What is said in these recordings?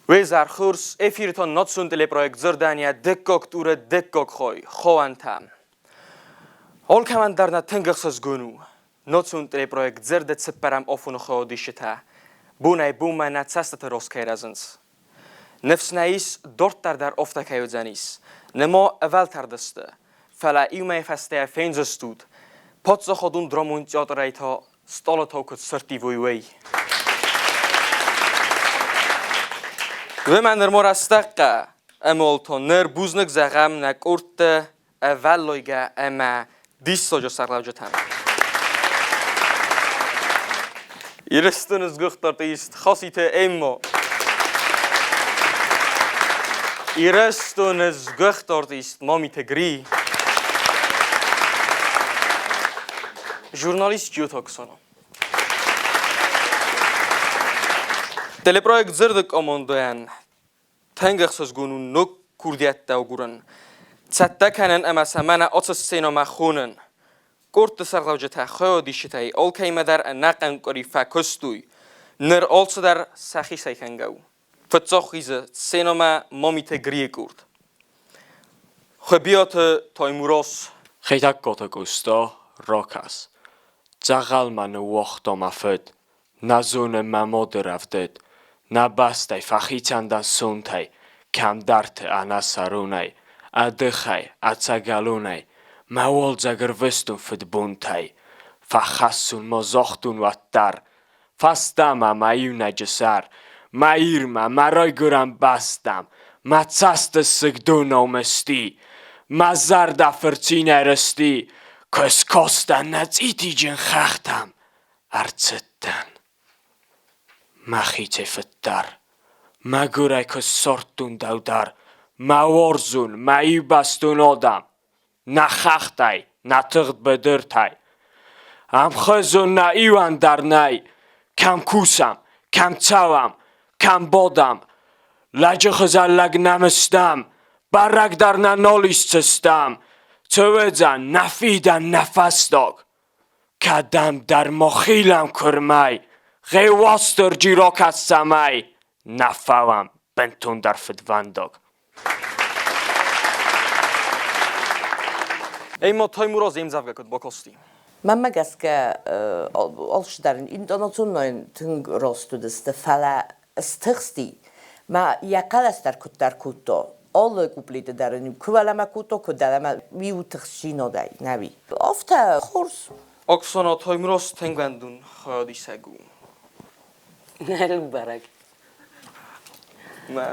Уезар хурс эфиртон нотсун телепроект Зырдания дыккаг туры дыккаг хой, хоантам. Алкӕмӕн дӕр нӕ тынг ӕхсызгон у, нотсун телепроект Зырды цыппӕрӕм афоны хоодисджытӕ бонӕй-бонмӕ нӕ цӕстыты рост кӕй рӕзынц. Ныфс нӕ ис, дарддӕр дӕр афтӕ кӕй уыдзӕнис. Нырма ӕвӕлтӕрд сты, фӕлӕ иумӕ фӕстӕйӕ фендзыстут, паддзахадон драмон театрӕй та стъалытау куыд сӕрттивой, уый. Уымӕ нырма рӕстӕггӕ ӕмӕ ныр бузныг зӕгъӕм нӕ къордты ӕвӕллойгӕ ӕмӕ диссаджы сӕргълӕуджытӕн. Ирыстоны сгуыхт артист Хаситы Эммо. Ирыстоны сгуыхт артист Мамиты Гри. Журналист Джиоты Оксана. Телепроект «Дзырды командӕйӕн» тынг ӕхсызгон у ног курдиӕттӕ агурын, цӕттӕ кӕнын ӕмӕ сӕ мӕнӕ ацы сценӕмӕ хонын. Къордты сӕргълӕуджытӕ хайадисджытӕй алкӕимӕ дӕр ӕнӕхъӕн къуыри фӕкуыстой. Ныр алцыдӕр сӕхицӕй кӕнгӕ у. Фыццаг хизы сценӕмӕ Мамиты Грийы къорд. Хуыбиаты Таймураз. Хетӕгкаты Къоста ракӕс. Дзӕгъӕл мӕ ныууагъта мӕ фыд, Нӕ зонын мӕ мады рӕвдыд, Нӕ бӕстӕй фӕхицӕн дӕн сонтӕй, Кӕмдӕрты ӕнӕсӕронӕй, Ӕдыхӕй, ӕцӕгӕлонӕй, Мӕ уалдзӕг ӕрвыстон фыдбонтӕй. Фӕхӕссон ма загътон уӕддӕр, Фӕстӕмӕ мӕ иунӕджы сӕр, Мӕ Ирмӕ, мӕ райгуырӕн бӕстӕм, Мӕ цӕстысыг донау мызти, Мӕ зӕрдӕ фырцинӕй рызти, Куы скастӕн нӕ цъитиджын хӕхтӕм, Ӕрцыдтӕн. Мӕхицӕй фыддӕр, мӕгуырӕй куы ссардтон дӕу дӕр, мӕ уарзон, мӕ иубӕстон адӕм, нӕ хӕхтӕй, нӕ тыгъд быдыртӕй. Ӕмхуызон нӕ иуӕн дӕр нӕй, кӕм кусӕм, кӕм цӕуӕм, кӕм бадӕм. Лӕджы хуызӕн лӕг нӕм стӕм, бӕрӕг дӕр нӕ нал исдзыстӕм. Цы уыдзӕн нӕ фидӕн, нӕ фӕстаг? Кӕдӕмдӕр мӕхилӕн куырмӕй, гъе Уастырджи ракӕс цӕмӕй, нӕ фӕуӕм бынтондӕр фыдвӕндаг. Ӕма Таймураз ӕмдзӕвгӕ куд бакасти? Мӕнмӕ гӕсгӕ алцыдӕр интонационӕй тынг раст уыдысты, фӕлӕ стыхсти. Мӕ йӕ хъӕлӕс дӕр куыддӕр кодта. Алы куплеты дӕр ын куы уӕлӕмӕ кодта, куы дӕлӕмӕ иу тыхстдзинадӕй нӕуи. Афтӕ хорз. Оксана Таймураз тынг хайадисӕг у. Нӕлбӕрӕг. Мӕ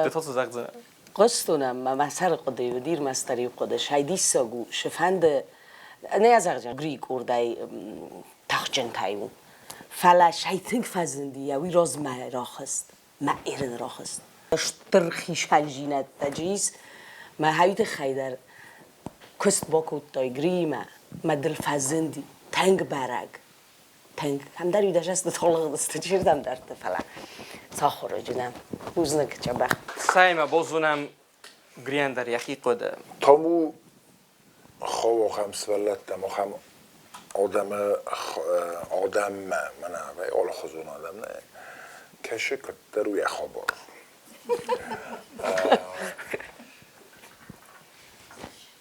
ды та цы зӕгъдзынӕ? Хъуыстон ӕм, мӕ сӕры хъуыды уыди ӕрмӕстдӕр иу хъуыды. Сай диссаг у, цы-фӕнды нӕ зӕгъдзӕн Грийы къордӕй тӕхджынтӕй у. Фӕлӕ сӕй тынг фӕзынди, йӕ уый размӕ рахызт, мӕ Ирын рахызт. Стыр хицӕндзинӕдтӕ джы ис, мӕ хӕйы тыххӕй дӕр куыст бакодтой Гриимӕ, мӕ дыл фӕзынди тынг бӕрӕг, тынг. Кӕмдӕр иу толыгъдысты чердӕмдӕрты, фӕлӕ сахуырыджы нӕ. Бузныг, Чабӕх. Цӕй-ма базонӕм Грийӕн дӕр йӕхи хъуыды. Тому ховохӕм сывӕллӕттӕм ахӕм адӕмы адӕммӕ мӕнӕ алыхуызон адӕм нӕ кӕсы, куыддӕр у йӕ хабар.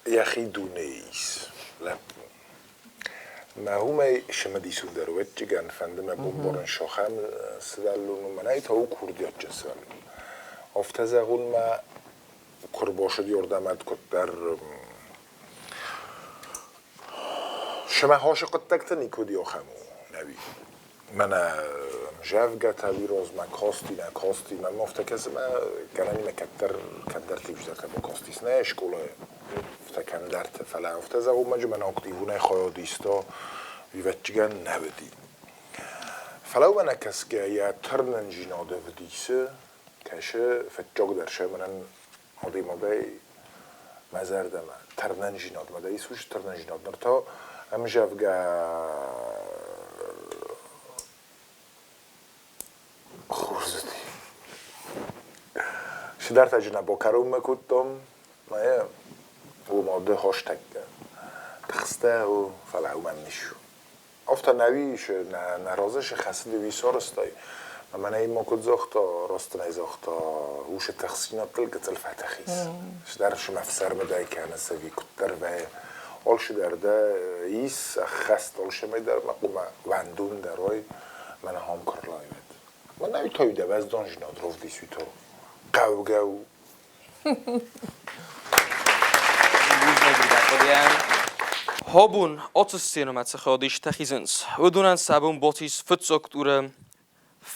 Йӕхи дунейы ис лӕппу. Мӕ уымӕй цымыдисондӕр уӕдджыгӕн фӕнды мӕ бомбарын сахӕм сывӕллон у, мӕнӕй та у курдиатджын сывӕллон. Афтӕ зӕгъун мӕ куы рбацыди уырдӕм куыддӕр сымахосы хъуыддӕгты никуы уыди ахӕм у, нӕуи. Мӕнӕ зӕвгӕтӕ уирозмӕ кости, нӕ кости, мӕнмӕ афтӕ кӕсы, мӕ гӕнӕнимӕ кӕддӕр кӕддӕрты иуздӕртӕ бакастис нӕ скъолайы, афтӕ кӕмдӕрты, фӕлӕ афтӕ зӕгъун мӕ мӕн активонӕй хайад иста, ивӕччигӕн нӕ уыди. Фӕлӕ уымӕ нӕ кӕсгӕйӕ тырнындзинад ӕвдисы, кӕсы фыццагдӕр сӕ мӕнӕн адӕймагӕй мӕ зӕрдӕмӕ тырнындзинадмӕ дӕ ис уыцы тырнындзинад. Ныр та ӕмзӕвгӕ хорз уыди. Цыдӕртӕ джы нӕ бакӕронмӕ кодтам, мӕ уымӕ ды хостӕггӕ тыхстӕ у, фӕлӕ уымӕн ницы. Афтӕ нӕуи нӕ разы сы хӕцыди уый сарӕзтай. Мӕнӕ ма куыд загъта, раст ын ӕй загъта, усы тыхсинӕдтыл гыццыл фӕтых ис. Сдӕр сымӕфсӕрмыдӕй кӕныс ӕви куыддӕр вӕййы. Алчидӕр дӕ ис ӕххӕст алцӕмӕй дӕр мӕ хъуамӕ уӕндон дӕр уай, мӕнӕ ахӕм куы рлайвӕд. Мӕнӕ уый та дӕ уӕздандзинад равдис, уый та хъӕугӕ у. Хобун оцысценомӕ цыходис тӕхизынц. Уыдонӕн сӕ бон боцис фыццаг туры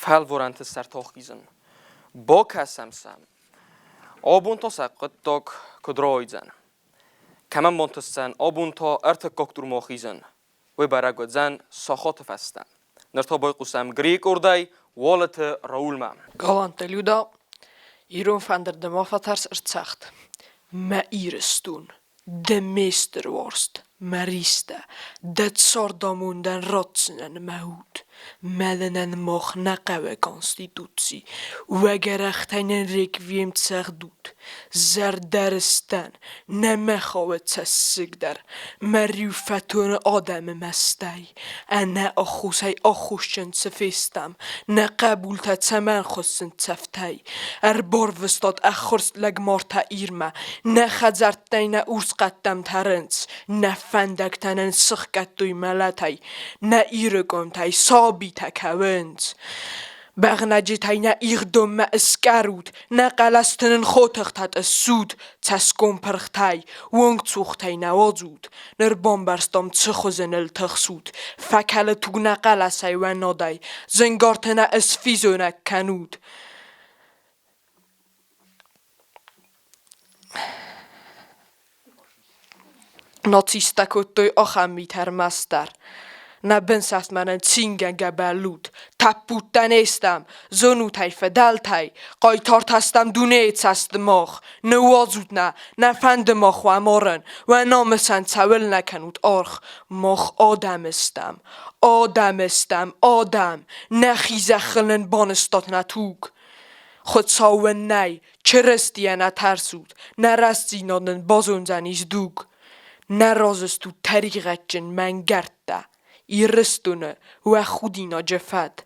фӕлварӕнты сӕрты ахизын. Бакӕсӕм сӕм. Абон та сӕ хъуыддаг куыд рауайдзӕн. Кӕмӕн бантысдзӕн абон та ӕртыккаг турмӕ ахизын, уый бӕрӕг уыдзӕн сахаты фӕстӕ. Ныр та байхъусӕм Грийы къордӕй Уалыты Раулмӕ. Галантты Люда, ирон фӕндыр дӕ ма фӕтӕрс ӕрцагъд. Мӕ Ирыстон, дӕ ме стыр уарзт, мӕ ристӕ, дӕ цардамондӕн ратдзынӕн мӕ уд. Мӕлынӕн мах нӕ хъӕуы Конституци, уӕ гӕрӕхтӕй нын реквием цӕгъдут. Зӕрдӕрыстӕн нӕ мӕ хъӕуы цӕссыг дӕр, мӕ риу фӕтоны адӕмы мӕстӕй. Ӕнӕ аххосӕй аххосджын цы фестӕм, нӕ хъӕбултӕ цӕмӕн хуыссынц цӕфтӕй? Ӕрбарвыстат ӕххуырст лӕгмартӕ Ирмӕ, нӕ хӕдзӕрттӕй нӕ урс хъӕдтӕм тӕрынц, нӕ фӕндӕгтӕ нын сыхгӕдтой мӕлӕтӕй, нӕ Иры къуымтӕй сабитӕ кӕуынц. Бӕгънӕджытӕй нӕ Ирдоммӕ ыскъӕрут, нӕ хъӕлӕсты нын хотыхтӕ тъыссут, цӕсгом пырхтӕй, уонгцухтӕй нӕ уадзут. Ныр бамбӕрстам, цы хуызы ныл тыхсут. Фӕкӕлы туг нӕ хъӕлӕсӕй уӕ надӕй, зынгарты нӕ ысфизонӕг кӕнут. Нацисттӕ кодтой ахӕм митӕ ӕрмӕстдӕр. Нӕ бынсӕфтмӕ нын цингӕнгӕ бӕллут, тӕппудтӕ не стӕм, зонут ӕй фыдӕлтӕй, хъайтартӕ стӕм дунейы цӕсты мах, ныууадзут нӕ, нӕ фӕнды мах уӕ марын, уӕ намысӕн цӕуылнӕ кӕнут аргъ, мах адӕм стӕм, адӕм стӕм, адӕм, нӕхи зӕххыл нын банызтат нӕ туг. Хуыцау уын нӕй, Чырыстийӕ нӕ тӕрсут, нӕ рӕстдзинад нын базондзӕнис дуг. Нӕ разы стут тӕригъӕдджын мӕнгӕрдтӕ, Ирыстоны уӕ худинаджы фӕд,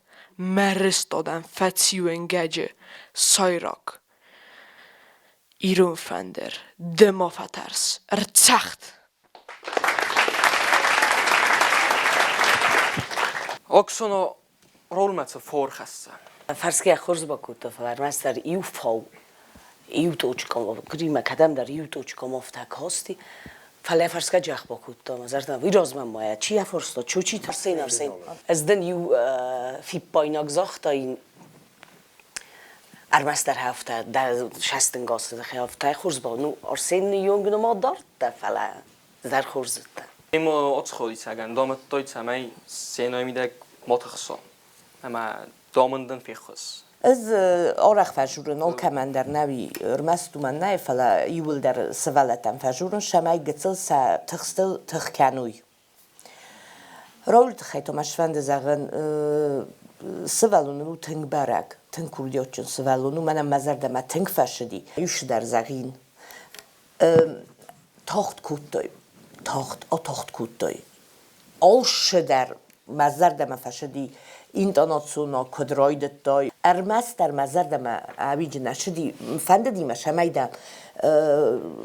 мӕ рыст адӕм фӕци уынгӕджы сайраг. Ирон фӕндыр, ды ма фӕтӕрс, ӕрцӕгъд! Оксана ролмӕ цы форхӕсса? Фӕрсгӕ хорз бакодта, фӕлӕ ӕрмӕстдӕр иу фау, иу точком, Гримӕ кӕдӕмдӕр иу точком офтӕ касти, фӕлӕ фӕрсгӕ джах бакодта, мӕ зӕрдӕ уый размӕ ма йӕ чи афарста, чучи Арсен, Арсен. Ӕз дын иу фиппайнаг загътаин, ӕрмӕстдӕр афтӕ, дӕ сӕстынгасы тыххӕй афтӕ хорз ба, ну, Арсен ныййонг нымад дардта, фӕлӕ дӕр хорз зыдта. Емо оцходицагӕн домӕдтой, цӕмӕй сценӕйы мидӕг ма тыхсон ӕмӕ домын дын феххуыс. Ӕз арӕх фӕжурын алкӕмӕн дӕр нӕуи ӕрмӕст уымӕн нӕй, фӕлӕ иууылдӕр сывӕллӕттӕн фӕжурын, цӕмӕй гыццыл сӕ тыхстыл тых кӕной. Ролы тыххӕй та мӕ сфӕнды зӕгъын, сывӕллон у тынг бӕрӕг, тынг курдиатджын сывӕллон у, мӕнӕн мӕ зӕрдӕмӕ тынг фӕцыди. Иу цыдӕр зӕгъин. Тагъд кодтой, тагъд, атагъд кодтой. Алцыдӕр мӕ зӕрдӕмӕ фӕцыди, интонацион куыд райдыдтай. Ӕрмӕстдӕр мӕ зӕрдӕмӕ ӕвиджы нӕ цыди, фӕндыди мӕ, цӕмӕй дӕ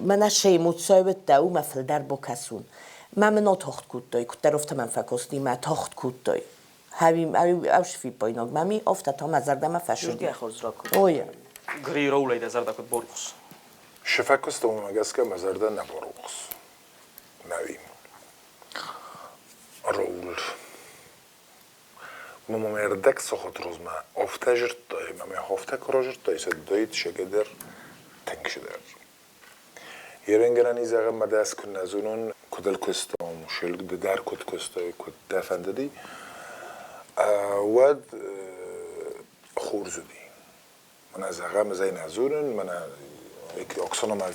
мӕнӕ цы эмоци уыдтӕ, уымӕ фылдӕр бакӕсон. Мӕ мын атагъд кодтой, куыддӕр афтӕ мӕм фӕкасти, мӕ тагъд кодтой. Ӕви фиппайнаг мӕм афтӕ та мӕ зӕрдӕмӕ фӕцыди. Ой. Гри Роулӕй дӕ зӕрдӕ куыд барухс? Шы фӕкуыста, уымӕ гӕсгӕ мӕ зӕрдӕ нӕ барухс. Нӕуи. Роул. Мама мӕ ӕрдӕг сахат размӕ афтӕ жырдтай, мӕ афтӕ куы ражырдтай, сӕддӕйт шегедер тынг шыдӕр. Еренгӕнӕн изӕгъӕн мӕ дӕс куы нӕ зонон, куыд ыл куыстам, шелг ды дӕр куыд куыстай, куыд дӕ фӕндыди, уӕд хорз уыди. Мӕнӕ зӕгъӕм, ӕз ӕй нӕ зонын, мӕнӕ Оксана ма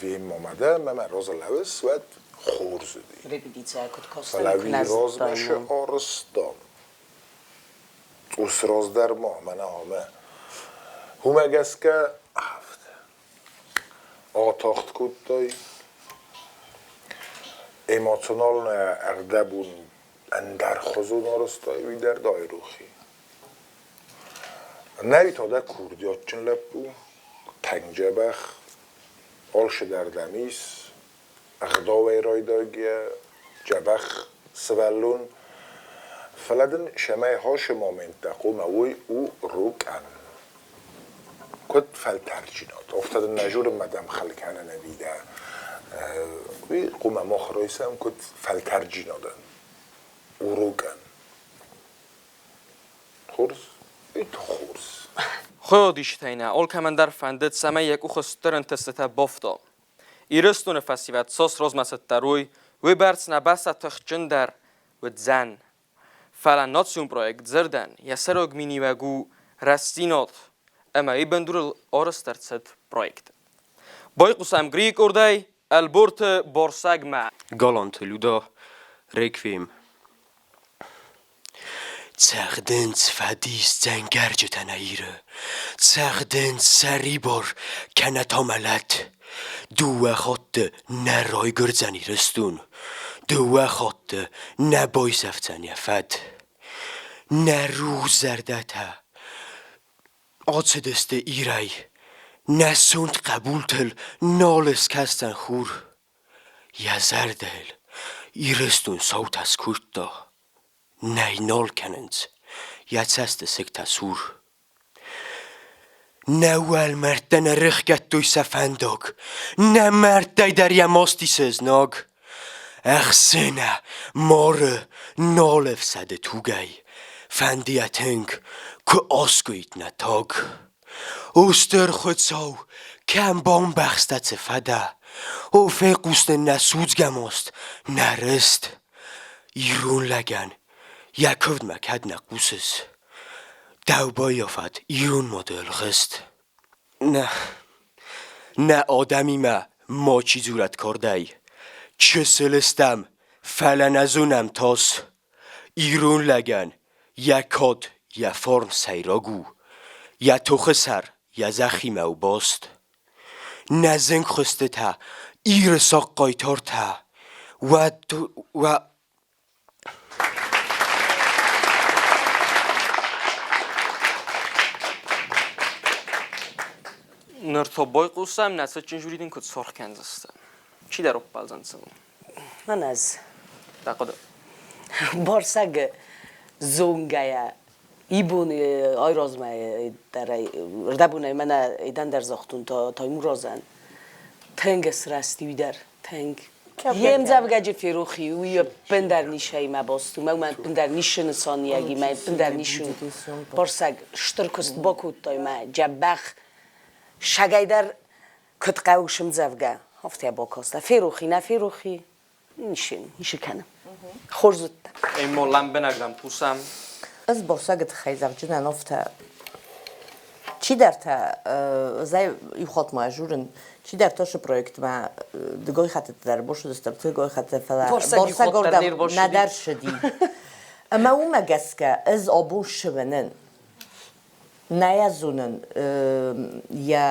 мадӕ, мӕ роза лӕвыс, уӕд хорз уыди. Репетиция куыд Фӕлӕ уый размӕ шы арызтам. Цъус раздӕр ма, мӕнӕ ӕмӕ. Уымӕ гӕсгӕ афтӕ. Атагъд кодтай, эмоционалон ӕрдӕбон ӕндӕрхуызон арызтай, уый дӕр дӕ айрохи. Нӕ та дӕ курдиатджын лӕппу, тынг дзӕбӕх, алцыдӕр дӕм ис, ӕгъдауӕй райдайгӕ, дзӕбӕх сывӕллон. Фӕлӕ дын цӕмӕй хӕсы моменттӕ хъуамӕ уой у рукъӕн. Куыд фӕлтӕрдджынад, афтӕ дын нӕ зурынмӕ дӕм хыл кӕнын ӕви дӕ уый хъуамӕ мах райсӕм куыд фӕлтӕрдджынадӕн, урокӕн. Хорз, это хорз. Хуыодистӕй нӕ алкӕмӕн дӕр фӕндыд, цӕмӕй йӕ къухы стыр ӕнтыстытӕ бафта. Ирыстоны фӕсивӕд цас размӕцыддӕр уой, уый бӕрц нӕ бӕстӕ тыхджындӕр уыдзӕн. Фӕлӕ национ проект дзырдӕн йӕ сӕйраг миниуӕг у рӕстдзинад ӕмӕ уый бындурыл арӕзт ӕрцыд проект. Байхъусӕм Грийы къордӕй Ӕлборты Борсӕгмӕ. Галанты Люда, Реквием. Цӕгъдынц фӕдис дзӕнгӕрджытӕ нӕ Иры, Цӕгъдынц сӕрибар кӕнӕ та мӕлӕт. Дыууӕ хатты нӕ райгуырдзӕн Ирыстон, Дыууӕ хатты нӕ байсӕфдзӕн йӕ фӕд. Нӕ рухс зӕрдӕтӕ ацыдысты Ирӕй, Нӕ сонт хъӕбултыл нал ыскӕсдзӕн хур. Йӕ зӕрдӕйыл Ирыстон саутӕ скодта. Нӕй нал кӕнынц йӕ цӕстысыгтӕ сур. Нӕ уӕлмӕрдтӕ нӕ рыхгӕдтой сӕ фӕндаг, Нӕ мӕрдтӕй дӕр йӕ маст исы ызнаг. Ӕхсынӕ мары нал ӕфсӕды тугӕй, Фӕнды йӕ тынг, куы аскъуыид нӕ таг. О стыр Хуыцау, кӕм бамбӕхстӕ цы фӕдӕ? О, фехъус нын нӕ судзгӕ маст, нӕ рыст. Ирон лӕгӕн йӕ куывдмӕ кӕд нӕ хъусыс, Дӕу баййафӕд ирон мады ӕлгъыст. Нӕ, нӕ адӕмимӕ мачи дзурӕд кардӕй. Чысыл стӕм, фӕлӕ нӕ зонӕм тас. Ирон лӕгӕн йӕ кад, йӕ фарн сӕйраг у, йӕ тохы сӕр йӕ зӕххимӕ у баст. Нӕ зынгхуыстытӕ, Иры сахъ хъайтартӕ, уӕд уӕ Ныр то байхъусӕм, нӕ цытджын жюри дын куыд саргъ кӕндзысты. Чидӕр ӕппӕлдзӕн цыл. Мӕн ӕз. Дӕ хъуыды. Барсӕг зонгӕйӕ ибони айразмӕ дӕр рдӕбонӕй мӕнӕ идӕн дӕр загътон Таймуразӕн. Тынг срӕсти уый дӕр, тынг. Йе мдзӕвгӕджы ферохи, уый ӕппындӕр нисӕимӕ баст у, мӕ ӕппындӕр ницы нысаниуӕгимӕ, ӕппындӕр ницы. Барсӕг стыр куыст бакодтай мӕ дзӕбӕх сагӕй дӕр куыд хъӕуы сымдзӕвгӕ, афтӕ бакаста. Ферохи, нӕ ферохи, ницы, ницы кӕны. Хорз уыдтӕ. Ӕмӕ лӕмбынӕг дӕм хъусӕм. Ӕз Борсӕгы тыххӕй зӕгъджынӕн афтӕ чидӕртӕ зӕй иу хатт ма журын, чидӕртӕ шы проектмӕ дыгой хӕттыты дӕр бошыдысты, тыгой хӕтты, фӕлӕ Борсӕг ордӕм нӕдӕр ссыди. Ӕмӕ уымӕ гӕсгӕ ӕз абон сывӕнын. Нӕ йӕ зонын, йӕ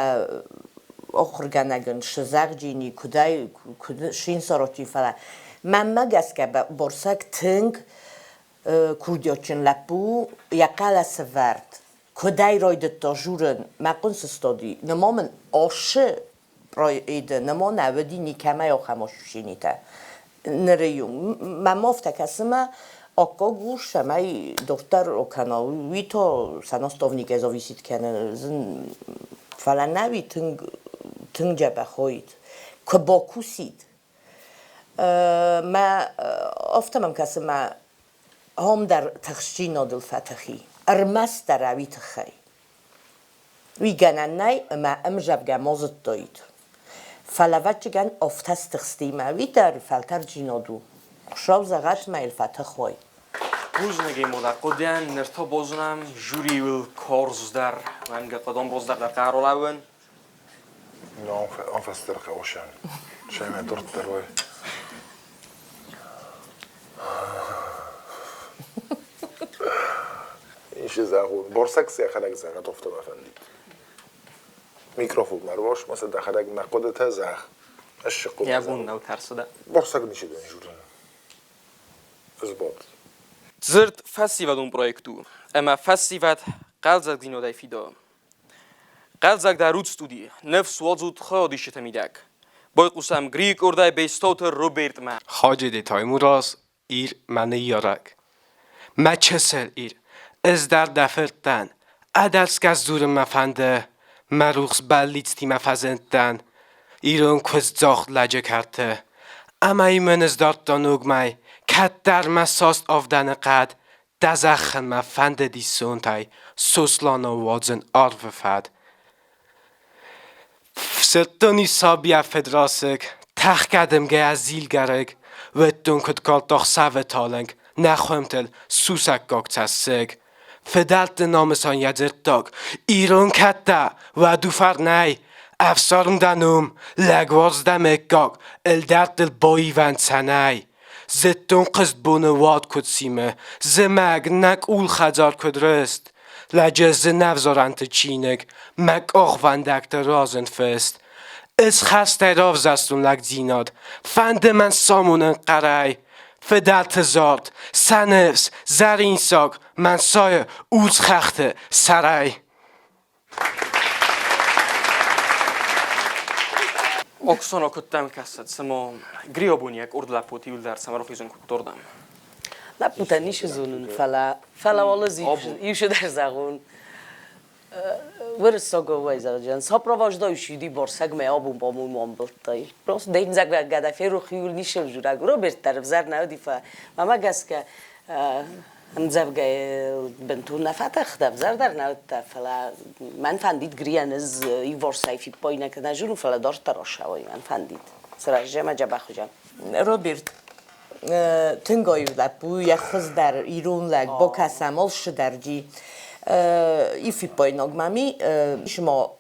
ахуыргӕнӕг ын шы зӕгъджини, куыдӕй, куыд шин сарӕзти, фӕлӕ мӕнмӕ гӕсгӕ Борсӕг тынг курдиатджын лӕппу, йӕ хъӕлӕсы вӕрд куыдӕй райдыдта журын, мӕ хъуын сыстади, нырма мын асы проиды, нырма нӕ уыди никӕмӕй ахӕм ощущенитӕ. Ныры иу мӕм афтӕ кӕсы мӕ аккаг у, цӕмӕй дохтыр кӕна, уый та сӕ наставникӕй зависит кӕны, фӕлӕ нӕ уый тынг тынг дзӕбӕх уаид, куы бакусид. Мӕ афтӕ мӕм кӕсы, мӕ ам дӕр тыхстдзинадыл фӕтыхи, ӕрмӕстдӕр ӕви тыххӕй. Уый гӕнӕн нӕй ӕмӕ ӕмзӕвгӕ ма зыдтаид. Фӕлӕ ӕвӕццӕгӕн афтӕ стыхсти мӕ уый дӕр фӕлтӕрдджинад у. Хуыцау зӕгъӕд ма йыл фӕтых уай. Бузныг Эмода хъуыдыйӕн, ныр та базонӕм жюрийыл карздӕр, уӕнгӕ хъӕдонбоздӕр дӕр хъӕролӕуын. No, anfasst oshan. Semmi дарддӕр уай. Ис зӕгъун, Борсӕг сӕхӕдӕг зӕгъӕд, афтӕ мӕ фӕндид. Микрофон ӕрвос, ма сӕ дӕхӕдӕг мӕ хъуыдытӕ зӕгъ. Ӕз шы хъуыды Йӕ бон нӕу тӕрсыдӕ. Борсӕг ничи дын журын. Ӕз бад. Дзырд фӕсивӕдон проект у, ӕмӕ фӕсивӕд Хъӕлдзӕгдзинадӕй фидауы. Хъӕлдзӕг дарут студи, ныфс уадзут хайадисджыты мидӕг. Байхъусӕм Грийы къордӕй Бестауты Робертмӕ. Хаджети Таймураз, Ир мӕ ныййарӕг. Мӕ чысыл Ир, ӕз дӕр дӕ фырт дӕн, ӕдӕрсгӕ сдзурын мӕ фӕнды, мӕ рухс бӕллицтимӕ фӕзындтӕн ирон куыздзагъд лӕджы кӕрты. Ӕмӕ мын ысдардта ног мӕй, кӕддӕр мӕ саст авдӕны хъӕд, дӕ зӕххӕн мӕ фӕндыди сонтӕй Сосланы уадзын арвы фӕд. Фсӕддон сабийӕ фыдрасыг, тӕхгӕ дымгӕйӕ зилгӕрыг, уыдтон, куыд калдта хсӕвы талынг, нӕ хуымтыл сусӕггаг цӕссыг. Фыдӕлты намысӕн йӕ дзырддаг, ирон кӕд дӕ, уӕд у фӕрнӕй, ӕфсарм дӕ ном, лӕгуарз дӕ мыггаг, ӕлдӕрттыл баивӕн цӕнӕй. Зыдтон хъызт боны уад куыд симы, зымӕг нӕ къул хӕдзар куыд рыст. Лӕджы зынӕвзарӕнты чиныг мӕ къахвӕндӕгты разынд фыст. Ысхӕстӕй равзӕрстон лӕгдзинад, фӕнды мӕн самонын хъӕрӕй. Фыдӕлты зард, сӕ ныфс, зӕрин саг мӕн сайы урс хӕхты сӕрӕй. Оксана куыдтӕм кӕсӕд, цыма Гриобони къорд лӕппуты иуылдӕр цӕмӕ рахизын кодтордӕм. Лӕппутӕ ницы зонын, фӕлӕ фӕлӕ уал ӕз иу цыдӕр зӕгъон. Уырыссагау зӕгъджан, сопровождаю сюди борсӕгмӕ абон по-моему амбылдтай. Просто дӕндзӕгвӕггӕдӕ ферох иуыл ницы ӕвзурӕг. Роберт дӕр ӕвзӕр нӕ уыди, фӕлӕ мӕмӕ гӕсгӕ Ӕмдзӕвгӕйыл бынтон нӕ фӕтых, ӕвзӕр дӕр нӕ уыдтӕ, фӕлӕ мӕн фӕндид Грийӕн ӕз иуварсӕй фиппаинаг нӕ зонын, фӕлӕ дарддӕр ацӕуой мӕн фӕндид. Сырӕзы ӕмӕ дзӕбӕх уыдзӕн. Роберт, тынг аив лӕппу, йӕ хуыз дӕр ирон лӕг, бакӕсӕм алцыдӕр Ифиппайнаг мӕм и, ма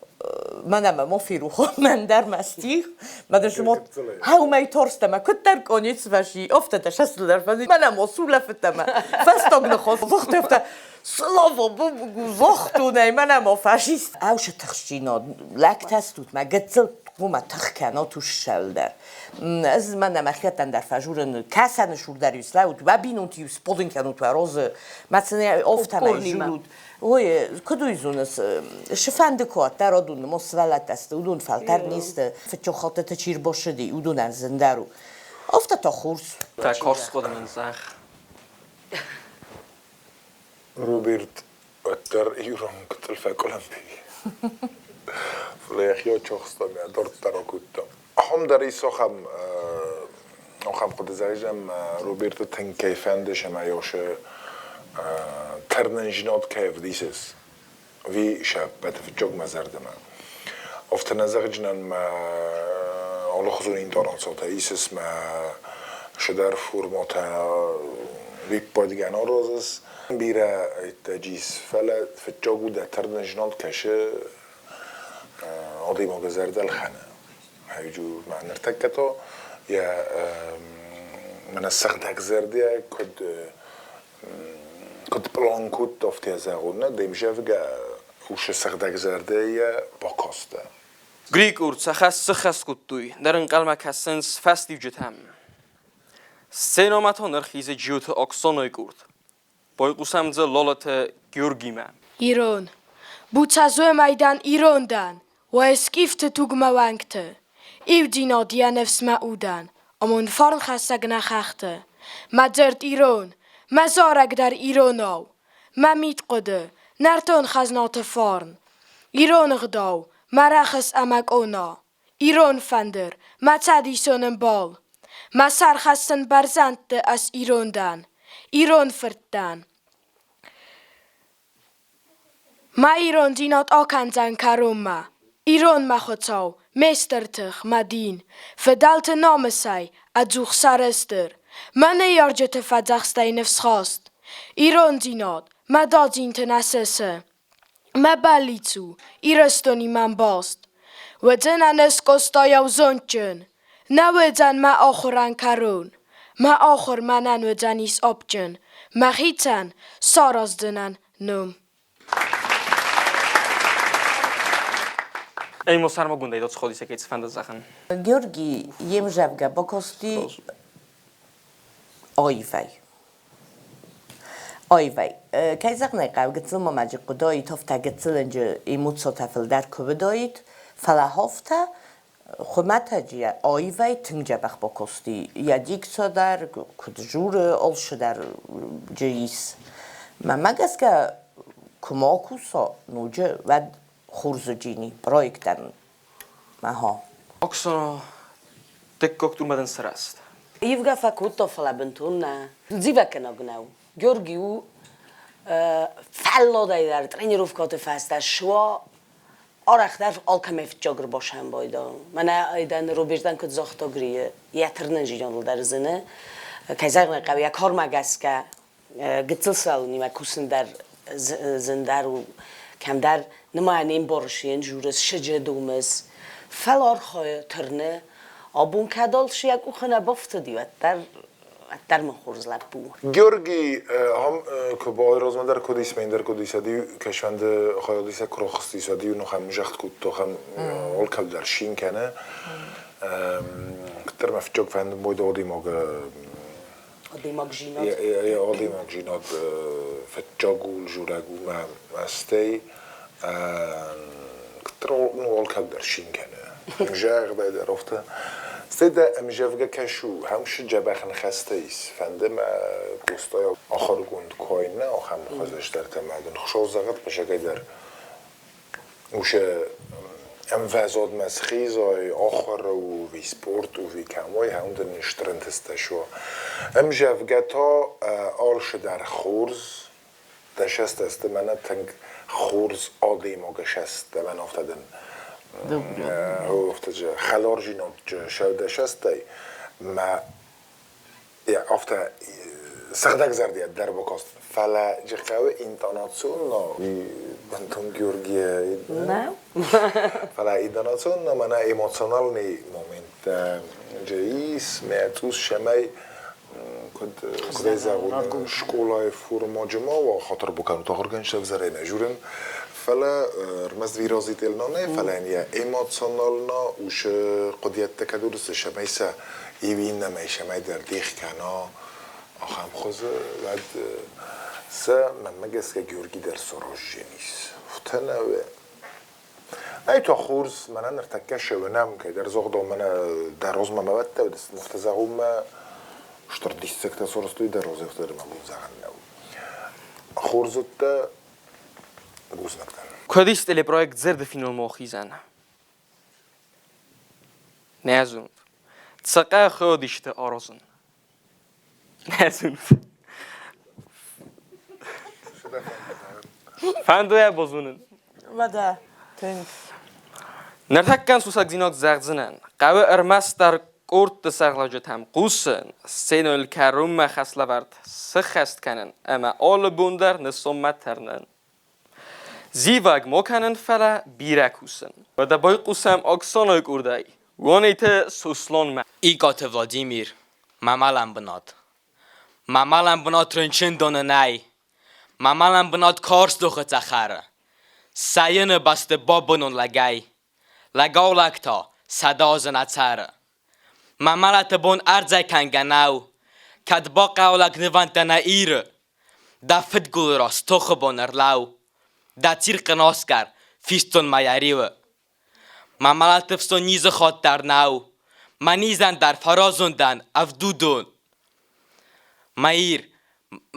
мӕнӕ мӕ ма ферох мӕн дӕр мӕ стих, мӕ дӕр ма хӕумӕй тарстӕ мӕ куыддӕр къонец вӕси, афтӕ дӕ сӕсылдӕр фӕзи, мӕнӕ ма сулӕфыдтӕ мӕ фӕстаг ныхас загъта, афтӕ Слава Богу, загътон ӕй, мӕнӕ ма фашист. Ӕвсы тыхстдзинад, лӕгтӕ стут мӕ гыццыл хъуамӕ тых кӕнат уссӕлдӕр. Ӕз мӕнӕ мӕхиӕттӕн дӕр фӕжурын, кӕсӕны сур дӕр ис лӕут, уӕ бинонты-иу сподын кӕнут уӕ розы, мӕ сын офтӕмӕй журут. Ой, куыд уый зоныс, сыфӕнды куы уӕддӕр уыдон мо сывӕллӕттӕ сты, уыдон фӕлтӕр не сты, фыдчохӕлттыты чи рбассыди, уыдонӕн зындӕр у. Афтӕ та хорз. Та карз хъуыды мын зӕгъ. Роберт уӕддӕр ирон гыццыл фӕкъуылымпы. Фӕлӕ йӕхи ачахста мӕ дарддӕр акодта. Ахӕм дӕр ис ахӕм ахӕм хъуыды зӕгъӕм, Роберты тынг кӕй фӕнды ӕмӕ йӕ тырнындзинад кӕй ӕвдисыс, уый сӕ ӕппӕты фыццаг мӕ зӕрдӕмӕ. Афтӕ нӕ зӕгъдзынӕн мӕ алыхуызон интонацитӕ исыс, мӕ цыдӕр формӕтӕ виппайдгӕ аразыс. Бирӕ иттӕджы ис, фӕлӕ фыццаг у дӕ тырнындзинад кӕсы адӕймагы зӕрдӕ ӕлхӕны. Мӕ ныртӕккӕ та йӕ мӕнӕ сыгъдӕгзӕрдӕ куыд куыд пълан кодта, афтӕ зӕгъон, нӕ дӕм зӕгъгӕ, усы сыгъдӕгзӕрдӕйӕ бакастӕ. Григор сӕ хӕс сыххӕст кодтой, ныр ӕнхъӕлмӕ кӕсынц фӕстиуджытӕм. Сценӕмӕ та ныр хизы Джиоты Оксанайы къорд. Байхъусӕм дзы Лолоты Георгимӕ. Ирон. Буцазой майдан ирон дӕн, уӕ скъифты тугмӕ уӕнгты. Иудзинад йӕ ныфс мӕ удӕн, амонд фарнхӕссӕг нӕ хӕхты. Мӕ дзырд ирон, мӕ зарӕг дӕр иронау, мӕ мидхъуыды, нӕртон хӕзнаты фарн. Ирон ӕгъдау, мӕ рӕхыс ӕмӕ къона. Ирон фӕндыр, мӕ цӕдисон ӕмбал. Мӕ сӕр хӕссын бӕрзӕндты ӕз ирон дӕн, ирон фырт дӕн. Мӕ ирондзинад акӕндзӕн кӕронмӕ. Ирон мӕ Хуыцау, ме стыр тых, мӕ дин, фыдӕлты намысӕй ӕдзух сӕрыстыр, мӕ ныййарджыты фӕдзӕхстӕй ныфсхаст. Ирондзинад мӕ дадзинты нӕ сысы. Мӕ бӕллиц у Ирыстонимӕ ӕмбаст. Уыдзынӕн ӕз Къостайау зондджын, нӕ уыдзӕн мӕ ахуырӕн кӕрон. Мӕ ахуыр мӕнӕн уыдзӕнис апджын, мӕхицӕн сараздзынӕн ном. Ӕма сӕрмагондӕй дӕ цходисӕгӕй цифӕнды зӕгъӕн? Георги йе мзӕвгӕ бакасти аивӕй. Аивӕй. Кӕй зӕгъын ӕй хъӕуы, гыццыл мамаджы хъуыдаид, афтӕ гыццылынджы эмоцитӕ фылдӕр куы уыдаид, фӕлӕ афтӕ хуымӕтӕджы йӕ аивӕй тынг дзӕбӕх бакасти. Йӕ дикцо дӕр, куыд дзуры, алцы дӕр джы ис. Мӕнмӕ гӕсгӕ, куы ма куса ноджы, уӕд хорз уыджини проектӕн. Аха. Оксана, дыккаг турмӕдӕн сырӕзт. Ивгӕ фӕкодта, фӕлӕ бынтон нӕ. Зивӕггӕнаг нӕу. Георги у фӕлладӕй дӕр тренировкӕты фӕстӕ суа арӕхдӕр алкӕмӕй фыццаг ӕрбасӕмбайда. Мӕнӕ айдӕн Робертӕн куыд загъта Грийы, йӕ тырнындзинадыл дӕр зыны. Кӕй зӕгъын ӕй хъӕуы, йӕ кармӕ гӕсгӕ гыццыл сывӕллонимӕ кусын дӕр зындӕр у. Кӕмдӕр нымайӕн не мбарыс, йе нжурыс, сыджы думыс. Фӕлӕ архайы, тырны. Абон кӕд алцы йӕ къухы нӕ бафтыди, уӕддӕр уӕддӕр мын хорз лӕппу у. Георгий ахӕм куы байразмӕ дӕр куыд ис, мӕн дӕр куыд ис, ӕд-иу кӕсфӕнды хайадисӕг куы рахызтис, уӕд-иу ахӕм загъд кодта, ахӕм алкӕддӕр шин кӕны. Куыддӕр мӕ фыццаг фӕнды мой адӕймаг Адӕймагзинад. Адӕймагзинад фыццаг у, журӕг у мӕ мӕстӕй. Куыддӕр алкӕддӕр шин кӕны. Зӕгъдӕй дӕр афтӕ. Стӕй дӕ ӕмзӕвгӕ кӕсу, хӕмсы дзӕбӕх ныхӕстӕ ис. Фӕнды мӕ Къостайы ахуыргонд куы нӕ ахӕм хуызӕстӕртӕ мӕ дын Хуыцау зӕгъӕд хъусӕгӕй дӕр Усе ӕмвӕзадмӕ схизай, ахуыр у, ви спорт у, ви кӕм уай, хӕм дын стыр ӕнтыстӕ суа. Ӕмзӕвгӕ та алцыдӕр хорз, дӕ сӕстӕсты мӕнӕ тынг хорз адӕймагы сӕст, мӕн афтӕ дын афтӕ хӕларзинадджы дӕ сӕстӕй мӕ афтӕ сыгъдӕгзӕрдӕйӕ дӕр бакаст, фӕлӕ хъӕуы интонацион бынтон Георгия фӕлӕ интонацион мӕнӕ эмоциональный моменттӕ ис, мӕ цъус сӕмӕй куыд куыдӕй зӕгъон, скъолайы формаджы ма уа, хатыр бакӕнут, ахуыргӕнджытӕ ӕвзӕрӕй нӕ журын, фӕлӕ ӕрмӕст выразительно нӕ, фӕлӕ йын йӕ эмоционально усы хъуыдыйӕдтӕ кӕд уыдысты, сӕмӕй сӕ иу иннӕмӕй цӕмӕйдӕр дих кӕна, ахӕм хуызы, уӕд сӕ, мӕнмӕ гӕсгӕ, Георги дӕр сараздзӕнис. Афтӕ нӕ Ай та хорз, мӕнӕ ныртӕккӕ сӕуынӕм, кӕйдӕр загъдау мӕнӕ дӕ розмӕ мӕ уӕдта уыдысты, зӕгъунмӕ стыр диссӕгтӕ сарӕзтой дӕ розӕгтӕ дӕр мӕ бон зӕгъӕн нӕу. Хорз уыдтӕ, бузныг дӕн. Куыд ис телепроект Зӕрды финалмӕ ахизӕн? Нӕ зонут. Цӕхъӕ хыодисты аразын. Нӕ зонут. Фӕнды йӕ базонын. Уӕдӕ, тынг. Ныртӕккӕ сусӕгдзинад зӕгъдзынӕн. Хъӕуы ӕрмӕстдӕр къордты сӕргълӕуджытӕм хъусын, сценӕйыл кӕронмӕ хӕслӕвӕрд сыххӕст кӕнын ӕмӕ алы бон дӕр нысонмӕ тырнын. Зивӕг мо кӕнын, фӕлӕ бирӕ кусын. Уӕдӕ байхъусӕм Оксанайы къордӕй, Уанеты Сосланмӕ. Икъаты Владимир, мӕ мӕлӕн бынат. Мӕ мӕлӕн бынат рынчындоны нӕй. Мӕ мӕлӕн бынат карз тохы цӕхӕры. Сайыны бӕсты бабынон лӕгӕй. Лӕгау-лӕг та 100 азы нӕ цӕры. Мӕ мӕлӕты бон ӕрдзӕй кӕнгӕ нӕу. Кӕд бахъӕуы лӕг нывӕндтӕ нӕ Иры, Дӕ фыдгулы раз тохы бон ӕрлӕуу, Дӕ цирхъ ын асгар, фистон ма йӕ риуы. Мӕ мӕлӕты фсон низы хатт дӕр нӕу, Мӕ низӕн дӕр фӕразон дӕн, ӕвдудон. Мӕ Ир,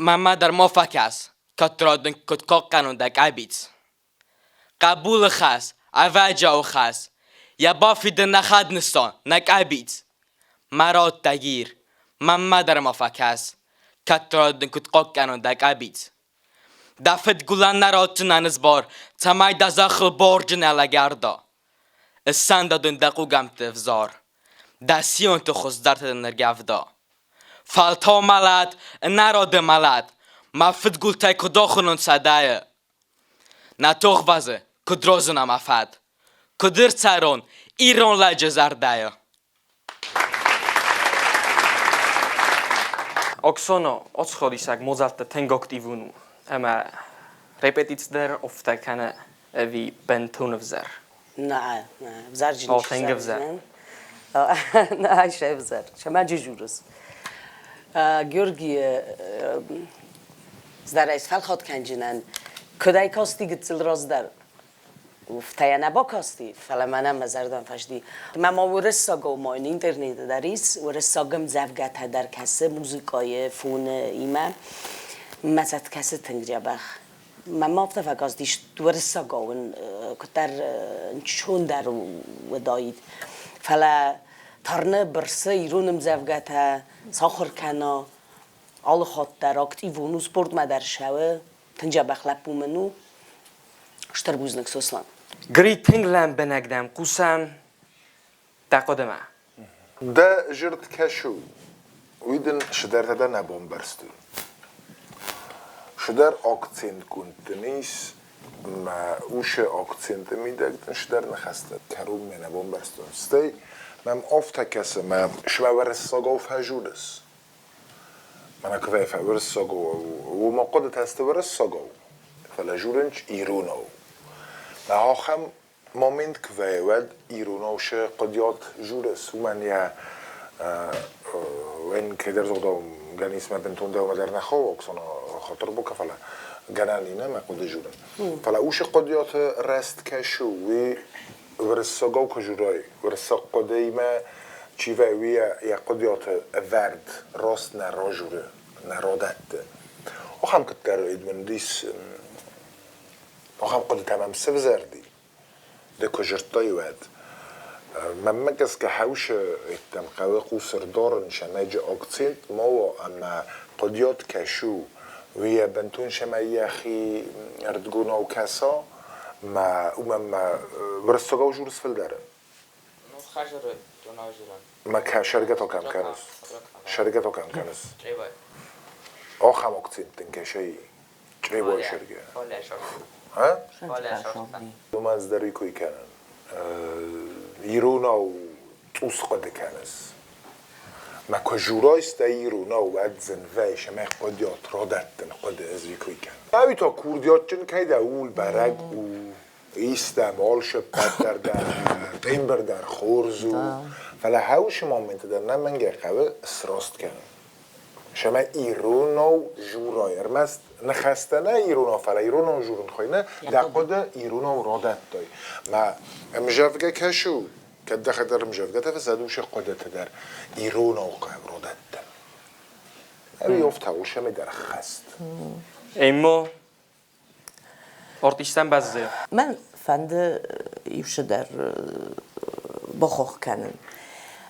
мӕнмӕ дӕр ма фӕкӕс, Кӕддӕра дын куыд хъахъхъӕнон дӕ къӕбиц. Хъӕбулы хӕс, ӕвӕджиауы хӕс, Йӕ бафидын нӕ хӕднысан, нӕ къӕбиц. Мӕ раттӕг Ир, мӕнмӕ дӕр ма фӕкӕс, Кӕддӕра дын куыд хъахъхъӕнон дӕ къӕбиц. Дӕ фыдгулӕн нӕ ратдзынӕн ӕз бар, Цӕмӕй дӕ зӕххыл барджын алӕгӕрда. Ыссӕнда дын дӕ хъугӕмтты взар, Дӕ сионты хуыздӕрты дын ӕргӕвда. Фӕлтау мӕлӕт, ӕнӕрады мӕлӕт, Мӕ фыдгултӕй куыд ахуынон сӕдӕйы. Нӕ тохвӕзы куыд розына мӕ фӕд, Куыд ӕрцӕрон ирон лӕджы зӕрдӕйы. Оксана ацходисӕг мадзӕлттӕ тынг активон у ӕмӕ репетици дӕр афтӕ кӕны ӕви бынтон ӕвзӕр? Нӕ, нӕ, ӕвзӕрджын О, тынг ӕвзӕр. Нӕ, сӕвзӕр. Сӕмӕджы журыс. Георгий Ӕз дӕр ӕй сфӕлхат кӕнджынӕн, куыд ӕй касти гыццыл раздӕр. Уфтӕ нӕ бакасти, фӕлӕ мӕнӕн мӕ зӕрдӕм фӕзыди. Мӕ ма уырыссагау ма йын интернеты дӕр ис, уырыссаг ӕмдзӕвгӕтӕ дӕр кӕсы музыкӕйы фоны имӕ. Мӕ цӕст кӕсы тынг дзӕбӕх. Мӕ ма афтӕ фӕкастис, уырыссагау ын куыддӕр ӕнцондӕр уыдаид. Фӕлӕ Тарны бырсы ирон ӕмдзӕвгӕтӕ сахуыр кӕна, алы хатт дӕр активон у, спортмӕ дӕр ссӕуы, тынг дзӕбӕх лӕппу мын у. Стыр бузныг, Сослан. Гри тынг лӕмбынӕг дӕм хъусӕм дӕ хъуыдымӕ. Дӕ зырд кӕсы, уый дын цыдӕртӕ дӕр нӕ бамбӕрстой. Цыдӕр акцентгонд дын ис, мӕ усы акценты мидӕг дын цыдӕр ныхӕстӕ кӕронмӕ нӕ бамбӕрстон. Стӕй мӕм афтӕ кӕсы, мӕ сывӕрӕссагау фӕжурыс. Мӕнӕ куы фӕуырыссагау, уымӕ хъуыдытӕ сты уырыссагау, фӕлӕ журынч иронау. Мӕ ахӕм момент куы вӕййы, уӕд иронау сӕ хъуыдиат журыс, уымӕн йӕ уӕн кӕйдӕр зӕгъдау гӕнисмӕ бынтон дӕумӕ дӕр нӕ хауы, Оксана хатырбука, фӕлӕ гӕнӕн и нӕ мӕ хъуыды журын. Фӕлӕ уыцы хъуыдиаты рӕст кӕсы, уый уырыссагау куы журай, уырыссаг хъуыдыимӕ чи вӕййы, йӕ хъуыдиаты ӕвӕрд раст нӕ ражуры, нӕ радӕтты. Ахӕм куыддӕр уыдис, ахӕм хъуыдытӕ мӕм сывзӕрди, ды куы жырдтай, уӕд. Мӕнмӕ гӕсгӕ хӕусы еттӕм хъӕуы хъус ӕрдарын, сӕмӕджы акцент ма уа ӕмӕ хъуыдиат кӕсу, уый йӕ бынтон сӕмӕ йӕхи ӕрдгонау кӕса, ма уымӕн ма уырыссагау журс фылдӕр. Ну, хажары, тонажыран. Ма шаргато кӕм кӕныс? Шаргато кӕм кӕныс? Ахӕм акцент дын кӕсай чъребой шаргӕ. А? Уымӕн дӕр кой кӕнын. Иронау цъус хъуыды кӕныс. Мӕ куы журай стӕй иронау, уӕд зын вӕййы, ӕмӕ хъуыдиат радӕттын хъуыды ӕз кой кӕнын. Ӕви та курдиатджын кӕй дӕ, ууыл бӕрӕг у. Истӕм алшеппӕт дӕр дӕ тембр дӕр хорз у. Фӕлӕ хӕусы моменты дӕр нӕмӕнгӕй хъӕуы сраст кӕнын. Сӕмӕ иронау журай, ӕрмӕст ныхӕстӕ нӕ иронау, фӕлӕ иронау журын хойны, дӕ хъуыды иронау радӕттай. Мӕ ӕмзӕвгӕ кӕсу, кӕд дӕхӕдӕг ӕмзӕвгӕтӕ фыссӕд, уыцы хъуыдыты дӕр иронау хъӕуы радӕттын. Ӕви офтауыл сӕмӕ дӕр хӕст. Эммо, Ортистӕн бӕззы. Мӕн фӕнды иу цыдӕр бахох кӕнын.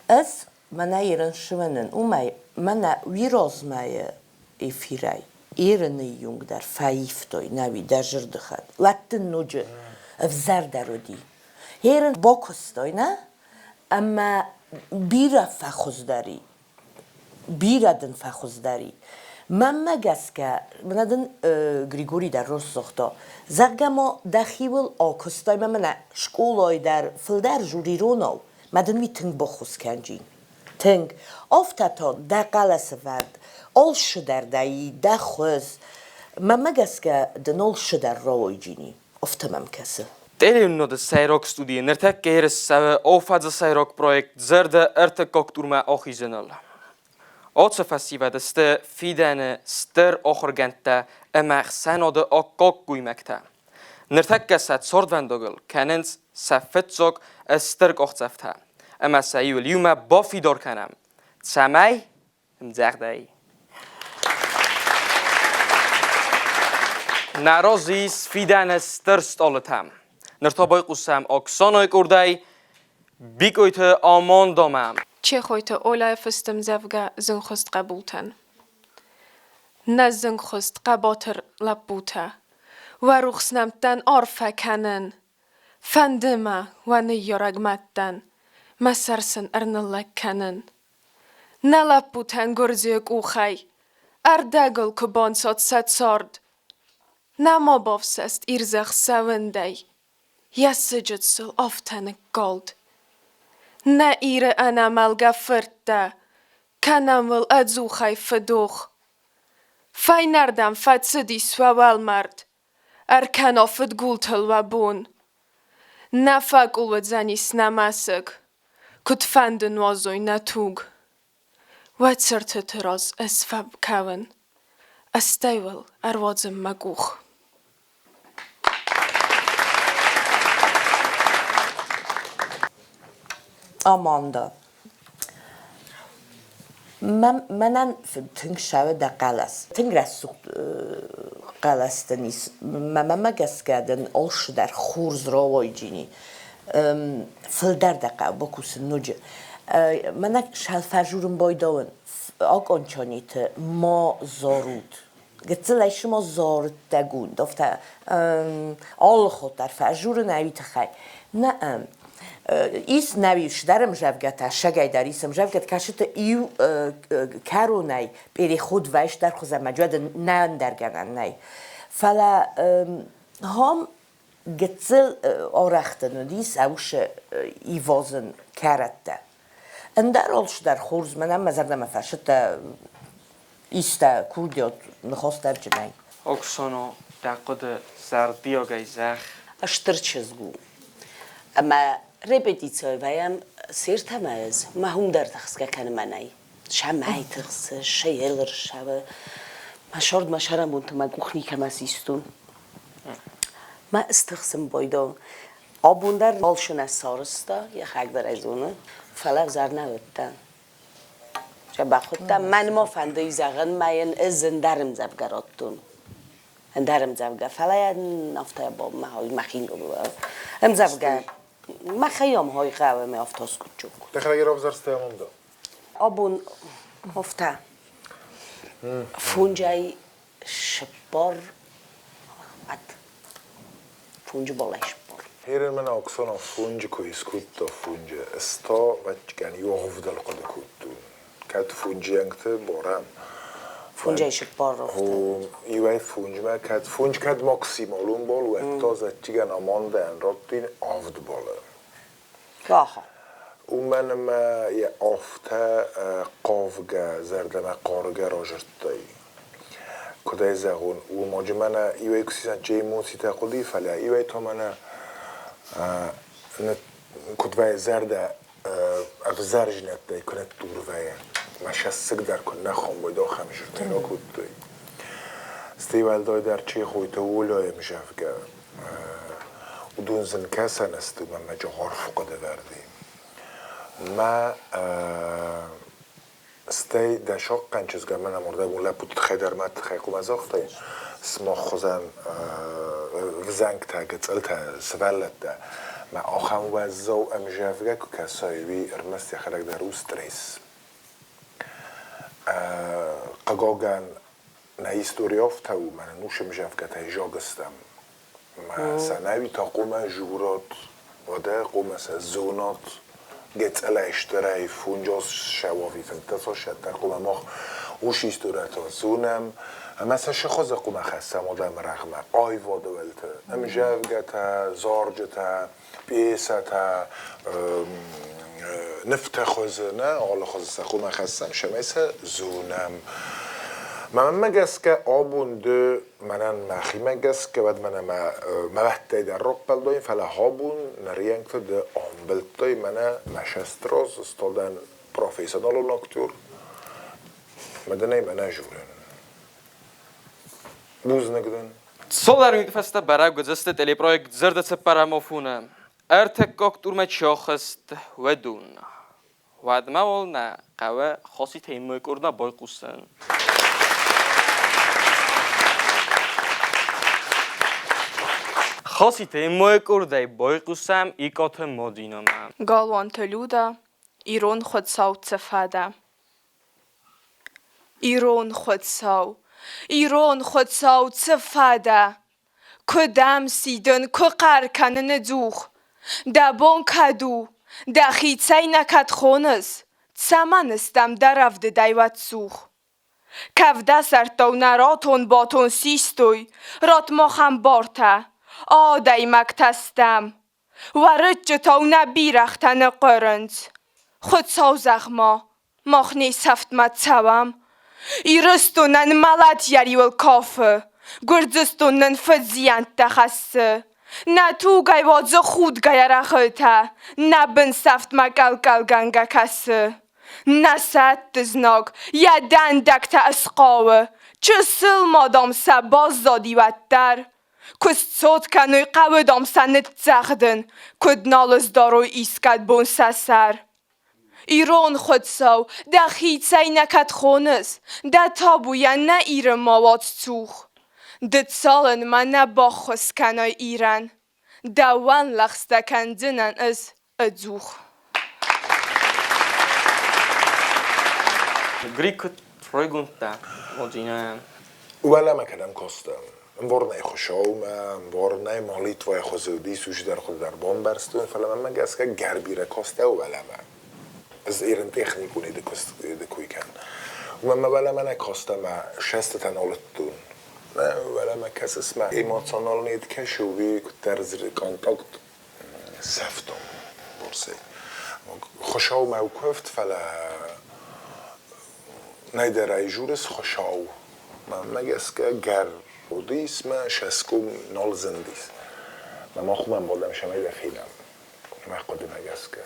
Ӕз мӕнӕ ерын сывӕнын, уымӕй мӕнӕ уирозмӕйы эфирӕй ерыны июнг дӕр фӕивтой нӕуи дӕ зӕрдыхатт. Лӕттын ноджы ӕвзӕрдӕр уыди. Ерын бакуыстой, нӕ? Ӕмӕ бирӕ фӕхуыздӕр и. Бирӕ дын фӕхуыздӕр и. Мӕнмӕ гӕсгӕ, мӕнӕ дын Григорий дӕр рост загъта, зӕгъгӕ ма дӕхиуыл акуыстай мӕ мӕнӕ скъолайы дӕр фылдӕр жур иронау, мӕ дын уый тынг баххуыс кӕнджин. Тынг. Афтӕ та дӕ хъӕлӕсы вӕрд, алцыдӕр дӕ и, дӕ хуыз. Мӕнмӕ гӕсгӕ дын алцыдӕр рауайджини. Афтӕ мӕм кӕсы. Телеуынынады сӕйраг студийы ныртӕккӕ ерыс цӕуы афӕдзы сӕйраг проект «Зӕрдӕ ӕртыккаг турмӕ ахизыныл». Ацы фӕсивӕд сты фидӕны стыр ахуыргӕндтӕ ӕмӕ ӕхсӕнады аккаг гоймӕгтӕ. Ныртӕккӕ сӕ цардвӕндагыл кӕнынц сӕ фыццаг стыр къахдзӕфтӕ ӕмӕ сӕ иуыл иумӕ бафидар кӕнӕм, цӕмӕй ӕмдзӕгъдӕй. Нӕ разы ис фидӕны стыр стъалытӕм. Ныр та байхъусӕм Оксанайы къордӕй Бикъойты Амондомӕ. Чехойты Оляйы фыст ӕмдзӕвгӕ «Зынгхуыст хъӕбултӕн». Нӕ зынгхуыст хъӕбатыр лӕппутӕ, уӕ рухс нӕмттӕн арфӕ кӕнын. Фӕнды мӕ уӕ ныййарӕг мӕдтӕн мӕ сӕр сын ӕрныллӕг кӕнын. Нӕ лӕппутӕн гуырдзыйы къухӕй ӕрдӕгыл куы банцад сӕ цард, нӕма бафсӕст Ирзӕхх сӕ уындӕй, йӕ сыджыт сыл афтӕ ныккалд. Нӕ Иры ӕнӕмӕлгӕ фырттӕ, кӕнӕм уыл ӕдзухӕй фыдох. Фӕйнӕрдӕм фӕцыдис уӕ уӕлмӕрд, ӕркӕна фыдгултыл уӕ бон. Нӕ фӕкъул уыдзӕнис нӕ мӕсыг, куыдфӕнды нуазой нӕ туг. Уӕ цыртыты раз ӕз фӕкӕуын. Астӕуыл ӕруадзӕм мӕ къух. Аманда. Мӕнӕн тынг сӕуы дӕ хъӕлӕс. Тынг рӕсугъд хъӕлӕс дын ис. Мӕнмӕ гӕсгӕ дын алцыдӕр хорз рауайджини. Фылдӕр дӕ хъӕуы бакусын ноджы. Мӕнӕ фӕжурын байдауын окончаниты ма зарут. Гыццылӕй сыма зарыдтӕгунд, афтӕ алы хатт дӕр фӕжурын ӕви тыххӕй. Нӕ, ис нӕ ис дӕр ӕмзӕвгӕтӕ, сӕгӕй дӕр ис ӕмзӕвгӕтӕ, кӕсыты иу кӕронӕй переход вӕйс дӕр хуызӕн мӕ нӕ ӕндӕр гӕнӕн нӕй. Фӕлӕ хом гыццыл арӕхдӕр уыдис ӕусы ивазын кӕрӕттӕ. Ӕндӕр алцыдӕр хорз мӕнӕн мӕ зӕрдӕмӕ фӕсыдтӕ истӕ курдиат ныхасдӕрджынӕй. Оксано, дӕ хъуыды зӕрдиагӕй зӕгъ. Стыр чызг у. Ӕмӕ репетицийы вӕййӕм сертӕмӕ ӕз, мӕ уым дӕр тыхсгӕ кӕны мӕнӕй. Сӕмӕй тыхсы, сӕ елырсавы. Мӕ сорд мӕ сӕрӕнбонты мӕ къух никӕмӕ систон. Мӕ стыхсын байдон. Абон дӕр алшы нӕ сарызта, йӕхӕг дӕр ӕй зоны, фӕлӕ ӕвзӕр нӕ уыдтӕн. Бахуыдта, мӕн ма фӕнды зӕгъын, мӕ йын ӕз ӕндӕр ӕмдзӕвгӕ радтон. Ӕндӕр ӕмдзӕвгӕ, фӕлӕ йын афтӕ мӕхи ӕмдзӕвгӕ мӕхӕйом хой хъӕуы мӕ афтӕ скъуыдчук. Дӕхӕдӕг равзӕрстай амонда? Абон афтӕ. Фунджай 40 ат. Фунджи болай 40. Херен Оксана фунджи ку искудта фунджи, ста вачкан йогвдал хъуыды кодтон. Кӕд фунджиӕнгты борӕм. Фунджай 40 Хо иуӕй фунджмӕ кӕд фунж кӕд максималон бол, уӕд та зӕччигӕн амандӕн раттин авд балы. Аха. Уымӕн ӕмӕ йӕ афтӕ хъавгӕ, зӕрдӕмӕ хъаргӕ разырдтай. Куыд ӕй зӕгъон, уымаджы мӕнӕ иуӕй куы сисӕн эмоцитӕ хъуыди, фӕлӕ иуӕй та мӕнӕ куыд вӕййы зӕрдӕ ӕвзӕрзинӕдтӕй куы ныддур вӕййы, мӕ сӕссыг дӕр куы нӕ хомбой, ахӕм зӕрдӕ ракодтой. Стӕй уӕлдайдӕр Чехойты Оляйы ӕмзӕвгӕ уыдон зын кӕсӕн сты, уымӕн мӕ арф хъуыды вӕрди. Мӕ стӕй дӕ сахъхъӕн чызгӕн мӕнӕ мордӕгон лӕппуты тыххӕй дӕр мӕ тыххӕй хъуамӕ загътай, сымах хуызӕн взӕнгтӕ, гыццылтӕ, сывӕллӕттӕ. Мӕ ахӕм уӕззау ӕмзӕвгӕ куы кӕсай, уый ӕрмӕст йӕхӕдӕг дӕр у стресс. Хъыгагӕн, нӕ истори афтӕ у, мӕнӕн ус ӕмзӕвгӕтӕй зӕгъыстӕм. Мӕ сӕ нӕуи та хъуамӕ журат, уӕдӕ хъуамӕ сӕ зонат, гецъӕлӕй стырӕй фунджос сӕуави фынддӕсосӕттӕ хъуамӕ мах ус историтӕ зонӕм, ӕмӕ сӕ сыхуызы хъуамӕ хӕссӕм адӕмы рӕгъмӕ аивады уӕлты ӕмзӕвгӕтӕ, зарджытӕ, пьесӕтӕ, нывтӕ хуызы, нӕ алы хуызы сӕ хъуамӕ хӕссӕм, цӕмӕй сӕ зонӕм. Мӕнмӕ гӕсгӕ абон ды мӕнӕн мӕхимӕ гӕсгӕ, уӕд мӕнӕ мӕ мӕлӕттӕй дӕр раппӕлдой, фӕлӕ абон нырыйӕнгты ды амбылдтай мӕнӕ мӕ сестроз, стодӕн профессионалон актер. Мӕ дын ӕй мӕнӕ журын. Бузныг дын. Цалдӕр минуты фӕстӕ бӕрӕг уыдзысты телепроект «Зӕрдӕ цыппӕрӕмофон-ы» ӕртыккаг турмӕ чи ахызт, уыдон. Уӕдмӕ уал нӕ хъӕуы Хоситӕй мыкъуырна байхъусын. Хоситӕй мыкъуырдӕй байхъусӕм Икъаты Мадинӕмӕ. Галуанты Люда, Ирон хуыцау цӕфӕдӕ. Ирон хуыцау, ирон хуыцау цы фӕдӕ? Куы дӕм сидын, куы хъӕр кӕнын ӕдзух. Дӕ бон кӕд у, дӕхицӕй нӕ кӕд хоныс? Цӕмӕн стӕм дӕ рӕвдыдӕй уӕд цух? Кӕвдӕсӕрдтау нӕ ратон-батон систой, ратт махӕн бартӕ, адӕймӕгтӕ стӕм. Уӕрыччытау нӕ бирӕгътӕ ныхъуырынц. Хуыцау зӕгъ-ма, мах не сӕфтмӕ цӕуӕм. Ирыстонӕн мӕлӕт йӕ риуыл кафы, Гуырдзыстон нын фыдзиӕнттӕ хӕссы. Нӕ тугӕй уадзы худгӕйӕ рӕгъытӕ, нӕ бынсӕфтмӕ кӕл-кӕлгӕнгӕ кӕсы. Нӕ сӕтты знаг, йӕ дӕндӕгтӕ ысхъауы. Чысыл ма, дам, сӕ баззади уӕддӕр. Куы сцот кӕной, хъӕуы, дам, сӕ ныццӕгъдын, куыд нал ыздарой искӕд бон сӕ сӕр. Ирон Хуыцау, дӕхицӕй нӕ кӕд хоныс, дӕ табуйӕн нӕ Иры ма уадз цух. Ды цалынмӕ нӕ баххуыс кӕнай Ирӕн, дӕуӕн лӕгъстӕ кӕндзынӕн ӕз ӕдзух. Грик куыд райгонд дӕ, Владимир? Уӕлӕмӕ кӕдӕм кастӕн? Ӕмборнӕй Хуыцаумӕ, ӕмборнӕй молитвӕй хуызы исусдӕр хуыздӕр бамбӕрстон, фӕлӕ мӕнмӕ гӕсгӕ гӕр бирӕ кастӕ уӕлӕмӕ. Ӕз ирон техникон ды куй кӕн. Уымӕн мӕ уӕлӕмӕ нӕ кастӕ мӕ сӕстытӕ нал уыдтон. Нӕ уӕлӕмӕ кӕсыс мӕ эмоционалнет кӕсы, уый куыддӕр контакт сӕфтон борсӕй. Хуыцаумӕ куывд, фӕлӕ нӕдӕр ӕй журыс Хуыцау. Мӕнмӕ гӕсгӕ гӕр уыдис мӕ сӕском нал зындис. Мӕ махмӕ ӕмбӕлдӕм сӕмӕй дӕ фенӕм. Мӕ хъуыдымӕ гӕсгӕ.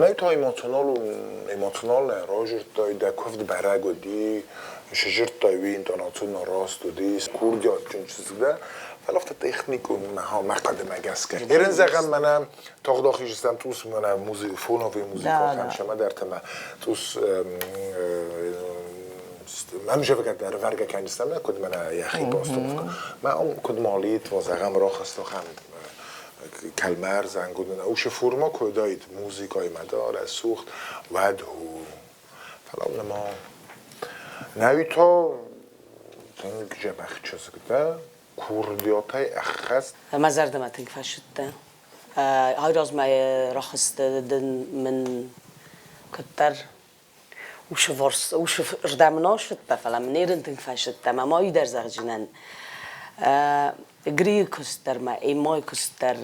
Нӕ та эмоционалон, эмоционалнӕ разырдтай, дӕ куывд бӕрӕг уыди, сзырдтай уый интонацион раст уыди, курдиатджын чызг дӕ, фӕлӕ афтӕ техникон мӕ хъуыдымӕ гӕсгӕ. Ерын зӕгъӕм, мӕнӕ тагъд ахизыстӕм цъус мӕнӕ фоновый музыкалтӕм сӕмӕдӕртӕ мӕ цъус ӕмзӕвгӕ дӕр вӕргӕ кӕнистӕм, куыд мӕнӕ йӕхи постановка. Мӕ куыд молитва, зӕгъӕм, рахастохӕм кӕлмӕрзӕн гудын. Ушы форма куыдаид музыкаимӕ дӕр рӕсугъд, уӕд у. Фӕлӕ нӕма. Нӕуи та тынг дзӕбӕх чызг дӕ, курдиатӕй ӕххӕст. Мӕ зӕрдӕмӕ тынг фӕсыдтӕ. Айразмӕ рахызт дын мын куыддӕр усы усы рдӕм носыдтӕ, фӕлӕ мын ерын тынг фӕсыдтӕ. Мӕ ма уый дӕр зӕгъджынӕн. Грийы куыст дӕр мӕ Эммойы куыст дӕр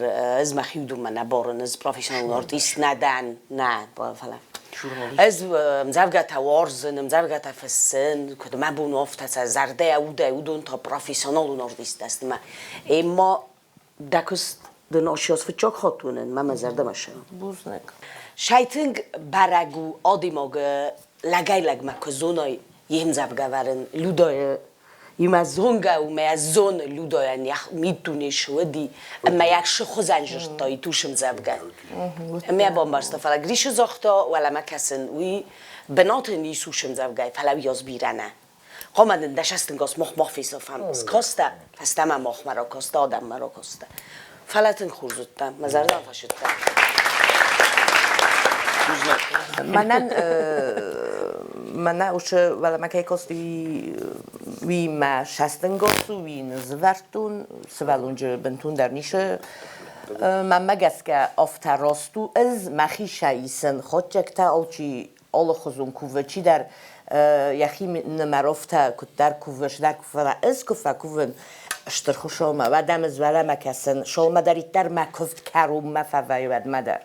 ӕз мӕхи уыдонмӕ нӕ борын, ӕз профессионалон артист нӕ дӕн, нӕ, фӕлӕ ӕз ӕмдзӕвгӕтӕ уарзын, ӕмдзӕвгӕтӕ фыссын, куыд мӕ бон у, афтӕ сӕ зӕрдӕйӕ удӕй, уыдон та профессионалон артисттӕ сты мӕ Эмма дӕ куыст дын ошиос фыццаг хатт уынын, мӕ мӕ зӕрдӕмӕ ссӕуы. Бузныг. Сайтынг бӕрӕг у адӕймагы лӕгӕй-лӕгмӕ куы зонай йе мдзӕвгӕ вӕрын Людӕйы Имӕ зонгӕ у, мӕ зоны Людӕйӕн йӕ миддуне шы уыди, ӕмӕ йӕ шы хуызӕн зыдта и тусы мдзӕвгӕ. Ӕмӕ бамбӕрста, фӕлӕ Гришы загъта, уӕлӕмӕ кӕсын, уый бынаты ис усы мдзӕвгӕйы, фӕлӕ уый ӕз бирӕ нӕ. Хъуамӕ дын дӕ сӕстынгас мах-мах фесафӕм. Скаста, фӕстӕмӕ махмӕ ракаста, адӕммӕ ракаста. Фӕлӕ тынг хорз уыдтӕ, мӕ зӕрдӕ фӕсыдтӕ. Мӕнӕн мӕнӕ уыцы уӕлӕмӕ кӕй кости, уый мӕ сӕстынгос у, уый ныззӕвӕрдтон, сывӕллонджы бынтондӕр ницы. Мӕнмӕ гӕсгӕ афтӕ раст у, ӕз мӕхи исын хатдзӕгтӕ алчи алыхуызон кувы, чидӕр йӕхи нымӕр афтӕ куыддӕр кувы, цыдӕр куы фӕлӕ ӕз куы фӕкувын Стыр Хуыцаумӕ, уӕд ӕм ӕз уӕлӕмӕ кӕсын, сӕумӕдӕриддӕр мӕ куывд кӕронмӕ фӕвӕййы уӕдмӕ дӕр.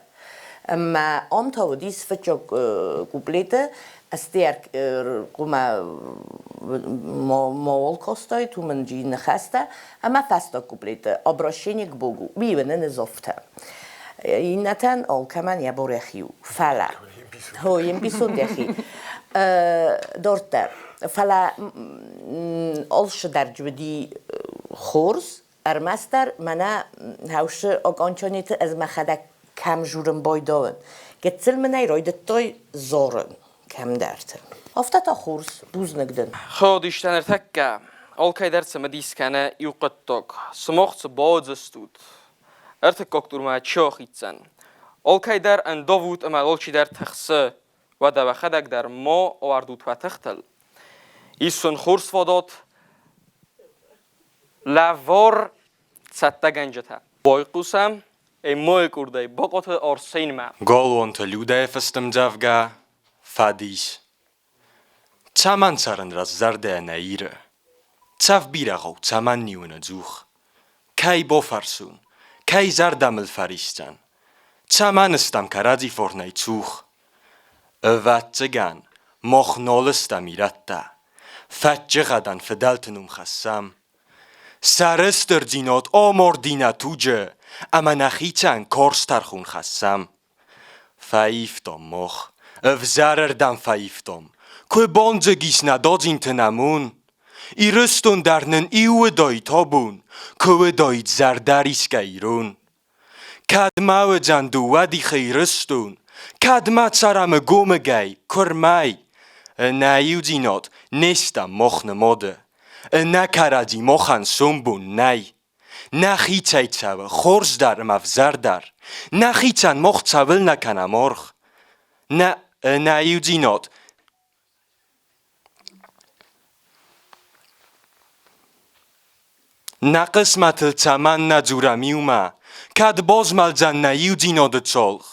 Ӕмӕ ам та уыдис фыццаг куплеты, ӕстӕй хъуымӕ мауал кастаид, уымӕн джи ныхӕстӕ, ӕмӕ фӕстаг куплеты обращение к Богу, уый уынын ӕз афтӕ. Иннӕтӕн алкӕмӕн йӕ бор йӕхи у, фӕлӕ Хо, ӕмбисонд йӕхи. Дарддӕр. Фӕлӕ алцыдӕр уыди хорз, ӕрмӕстдӕр мӕнӕ хӕусы окончаниты ӕз мӕхӕдӕг кӕм журын байдайын. Гыццыл мын ӕй райдыдтой дзурын кӕмдӕрты. Афтӕ та хорз, бузныг дын. Ходистӕ ныртӕккӕ алкӕй дӕр цымыдис кӕны иу хъуыддаг. Сымах цы бауыдзыстут? Ӕртыккаг турмӕ чи ахицӕн? Алкӕй дӕр ӕндавут ӕмӕ алчидӕр тыхсы, уӕдӕ уӕхӕдӕг дӕр ма ауӕрдут уӕ тыхтыл. Ис уын хорз фадат лӕвар цӕттӕгӕнджытӕ. Байхъусӕм Эммайы къордӕй Бакъоты Арсенмӕ. Галуанты Людӕйы фыст ӕмдзӕвгӕ «Фӕдис». Цӕмӕн цӕрын рӕстзӕрдӕйӕ нӕ Иры? Цӕф бирӕгъау цӕмӕн ниуын ӕдзух? Кӕй бафӕрсон, кӕй зӕрдӕ мыл фӕрисдзӕн? Цӕмӕн ыстӕм кӕрӕдзи форнӕй цух? Ӕвӕццӕгӕн, мах нал ыстӕм ирӕттӕ, Фӕтчыгъӕдӕн фыдӕлты ном хӕссӕм. Сӕрыстырдзинад амарди нӕ туджы, Ӕмӕ нӕхицӕн карз тӕрхон хӕссӕм. Фӕивтам мах, ӕвзӕрырдӕм фӕивтам, Куы бандзыг ис нӕ дадзинты нӕмун. Ирыстон дӕр нын иу уыдаид абон, куы уыдаид зӕрдӕрисгӕ ирон. Кӕд ма уыдзӕн дыууӕ дихы Ирыстон, кӕд ма цӕрӕм ӕгомыгӕй, куырмӕй? Нӕ иудзинад не стӕм мах нымады, нӕ кӕрӕдзи махӕн сомбон нӕй. Нӕхицӕй цӕуы хорз дӕр ӕмӕ ӕвзӕр дӕр. Нӕхицӕн мах цӕуылнӕ кӕнӕм аргъ? Нӕ, нӕ иудзинад Нӕ хъысмӕтыл цӕмӕннӕ дзурӕм иумӕ, Кӕд базмӕлдзӕн нӕ иудзинады цалх?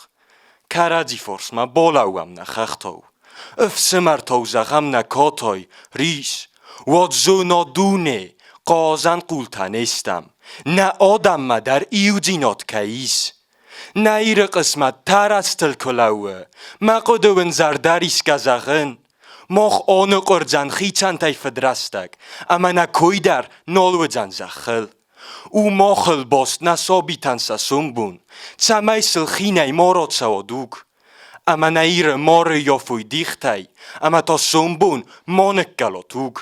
Кӕрӕдзи фарсмӕ балӕууӕм нӕ хӕхтау, Ӕфсымӕртау зӕгъӕм нӕ катай, рис, Уӕд зона дуне, хъазӕн хъултӕ не стӕм, Нӕ адӕммӕ дӕр иудзинад кӕй ис. Нӕ Иры хъысмӕт тӕрӕзтыл куы лӕууы, Мӕ хъуыды уын зӕрдӕрисгӕ зӕгъын, Мах аныкъуырдзӕн хицӕнтӕй фыдрӕстӕг, Ӕмӕ нӕ кой дӕр нал уыдзӕн зӕххыл. У махыл баст нӕ сабитӕн сӕ сомбон, Цӕмӕй сыл хинӕй ма рацӕуа дуг. Ӕмӕ нӕ Иры ма рыййафой дихтӕй, Ӕмӕ та сомбон ма ныккӕла туг.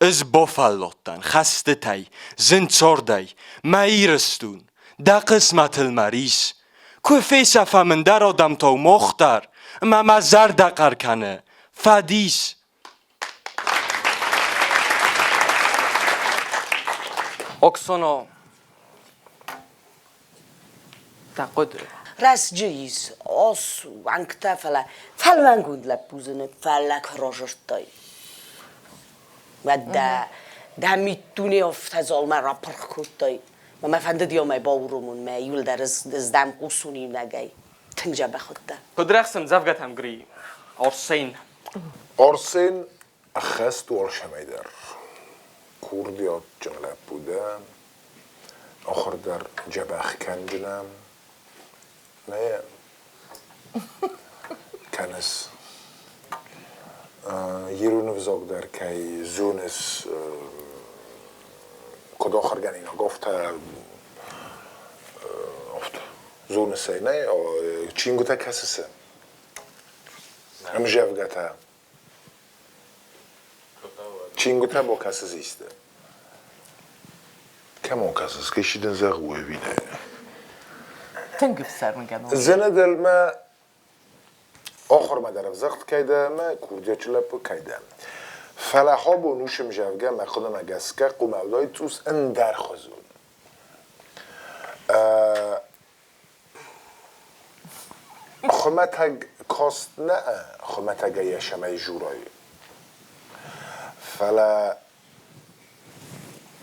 Ӕз бафӕлладтӕн хӕстытӕй, зын цардӕй, Мӕ Ирыстон, дӕ хъысмӕтыл мӕ рис. Куы фесӕфӕм ӕндӕр адӕмтау мах дӕр, Ӕмӕ мӕ зӕрдӕ хъӕр кӕны: Фӕдис! Оксано, дӕ хъуыды? Рӕсджы ис, ос, уӕнгтӕ, фӕлӕ фӕлмӕнгонд лӕппу зыны, фӕлӕ куы разырдтай, уӕд дӕ дӕ миддуне афтӕ залмӕ рапырх кодтай. Мӕ фӕндыд ёмӕ бауромун, мӕ иуылдӕр ыздӕм хъусон иунӕгӕй. Тынг дзӕбӕх уыдтӕ. Куыд рӕхсын дзӕвгӕтӕм Гри? Арсен. Арсен ӕххӕст у алцӕмӕй дӕр. Курдиатджын лӕппу дӕ, ахуыр дӕр дзӕбӕх кӕнджынӕ. Нӕ кӕныс. Ирон ӕвзаг дӕр кӕй зоныс, куыд ахуыргӕнинаг, афтӕ афтӕ зоныс ӕй, нӕ? Чингуытӕ кӕсыс? Ӕмзӕвгӕтӕ? Чингуытӕ бакӕсыс исты? Кӕмон кӕсыс, кӕй дын зӕгъы ӕви нӕ? Тынг ӕфсӕрмгӕнон. Зӕнӕдӕлмӕ ахуырмӕ дӕр ӕвзӕгъд кӕй дӕ ӕмӕ курдиатджын лӕппу кӕй дӕ. Фӕлӕ хабон ус ӕмзӕвгӕ мӕ хъуыдымӕ гӕсгӕ къумӕлдой цъус ӕндӕрхуызон. Хуымӕтӕг каст нӕ, хуымӕтӕгӕй йӕ цӕмӕй журай. Фӕлӕ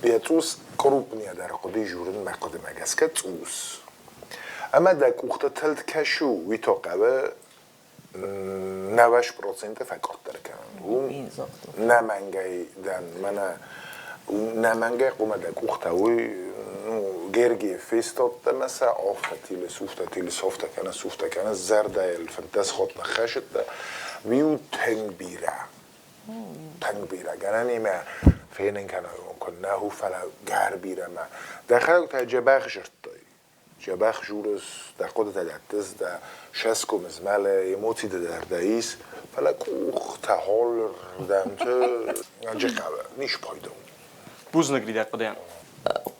йӕ цъус крупныйӕ дӕр хъуыди журын мӕ хъуыдымӕ гӕсгӕ цъус. Ӕмӕ дӕ къухты тылд кӕсы, уый та хъӕуы 90% фӕкъаддӕр кӕнын. Уым нӕмӕнгӕй дӕн, мӕнӕ нӕмӕнгӕй хъуамӕ дӕ къухтӕ уый ну, Гергиев фестадтӕ мӕ сӕ афтӕ тилыс, уфтӕ тилыс, афтӕ кӕныс, уфтӕ кӕныс, зӕрдӕйыл 15 хатт ныххӕсыдтӕ. Уый у тынг бирӕ. Тынг бирӕ. Гӕнӕнимӕ фенын кӕнӕн куыннӕ у, фӕлӕ гӕр бирӕ мӕ. Дӕхӕдӕг та дзӕбӕх зырдтай. Дзӕбӕх журыс, дӕ хъуыдытӕ дӕттыс, дӕ цӕсгом змӕлы, эмоцитӕ дӕр дӕ ис, фӕлӕ къухтӕ холырдӕмты джихъӕуы, ницы пайда у. Бузныг дӕ хъуыдыйӕн.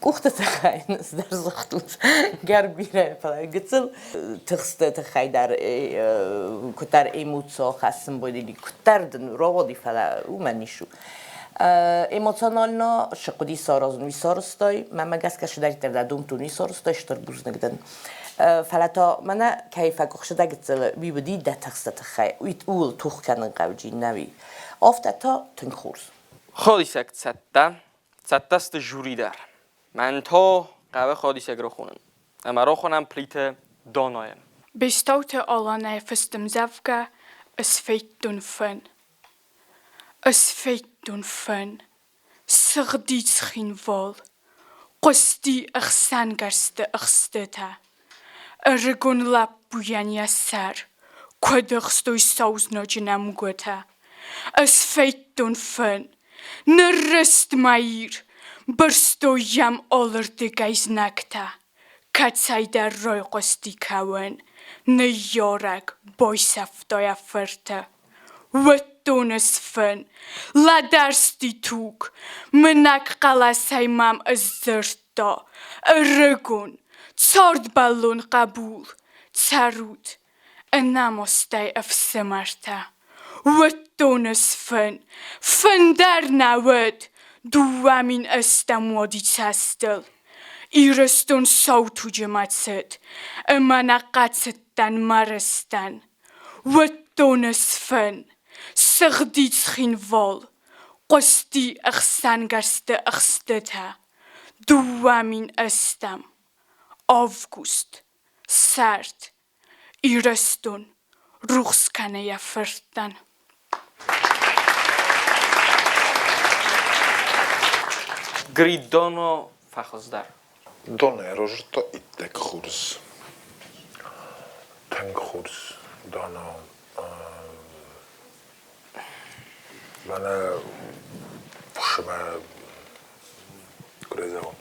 Къухты тыххӕй дӕр дзырдтут гӕр бирӕ, фӕлӕ гыццыл тыхсты тыххӕй дӕр куыддӕр эмоцио хӕссын бодили, куыддӕр дын рогъоди, фӕлӕ уымӕн ис у. Эмоционально шы хъуыди саразын, уый сарӕзтай, мӕнмӕ гӕсгӕ цыдӕриддӕр дӕ домдтон, уый сарӕзтай, стыр бузныг дын. Фӕлӕ та мӕнӕ кӕй фӕкъуыхсы дӕ гыццылы, уый уыди дӕ тыхсты тыххӕй, уый ууыл тох кӕнын хъауджи нӕуи. Афтӕ та тынг хорз. Ходисӕг цӕттӕ, цӕттӕ сты жюри дӕр. Мӕн та хъӕуы ходисӕг рахонын. Ӕмӕ рахонӕм Плиты Донайы. Бестауты Аланӕ фыст ӕмдзӕвгӕ «Ысфедтон фын». Ысфедтон фын, сыгъди Цхинвал, хъуысти ӕхсӕнгӕрзты ӕхстытӕ. Ӕрыгон лӕппуйӕн йӕ сӕр куыд ӕхстой сау знаджы нӕмгуытӕ. Ысфедтон фын, ныррызт мӕ Ир, бырстой йӕм алырдыгӕй знӕгтӕ. Кӕцӕйдӕр райхъуысти кӕуын, ныййарӕг байсӕфта йӕ фырты. Уыдтон. Уыдтон ӕз фын, лӕдӕрсти туг, мынӕг хъӕлӕсӕй мӕм ысдзырдта: Ӕрыгон, цардбӕллон хъӕбул, цӕрут, ӕнамондӕй ӕфсымӕртӕ. Уыдтон ӕз фын, фын дӕр нӕ уыд, 2008 уоди цӕстыл. Ирыстон сау туджы мӕцыд, ӕмӕ нӕ хъӕцыдтӕн мӕ рыстӕн. Уыдтон ӕз фын, сыгъди Цхинвал, хъуысти ӕхсӕнгӕрзты ӕхстытӕ. 2008 август, сӕрд, Ирыстон рухс кӕны йӕ фырттӕн. Гридоно фӕхуыздӕр. Донӕ рождта иттӕг хорз, тынг хорз Дона. Мӕнӕ фсымӕ куыд зӕгъон,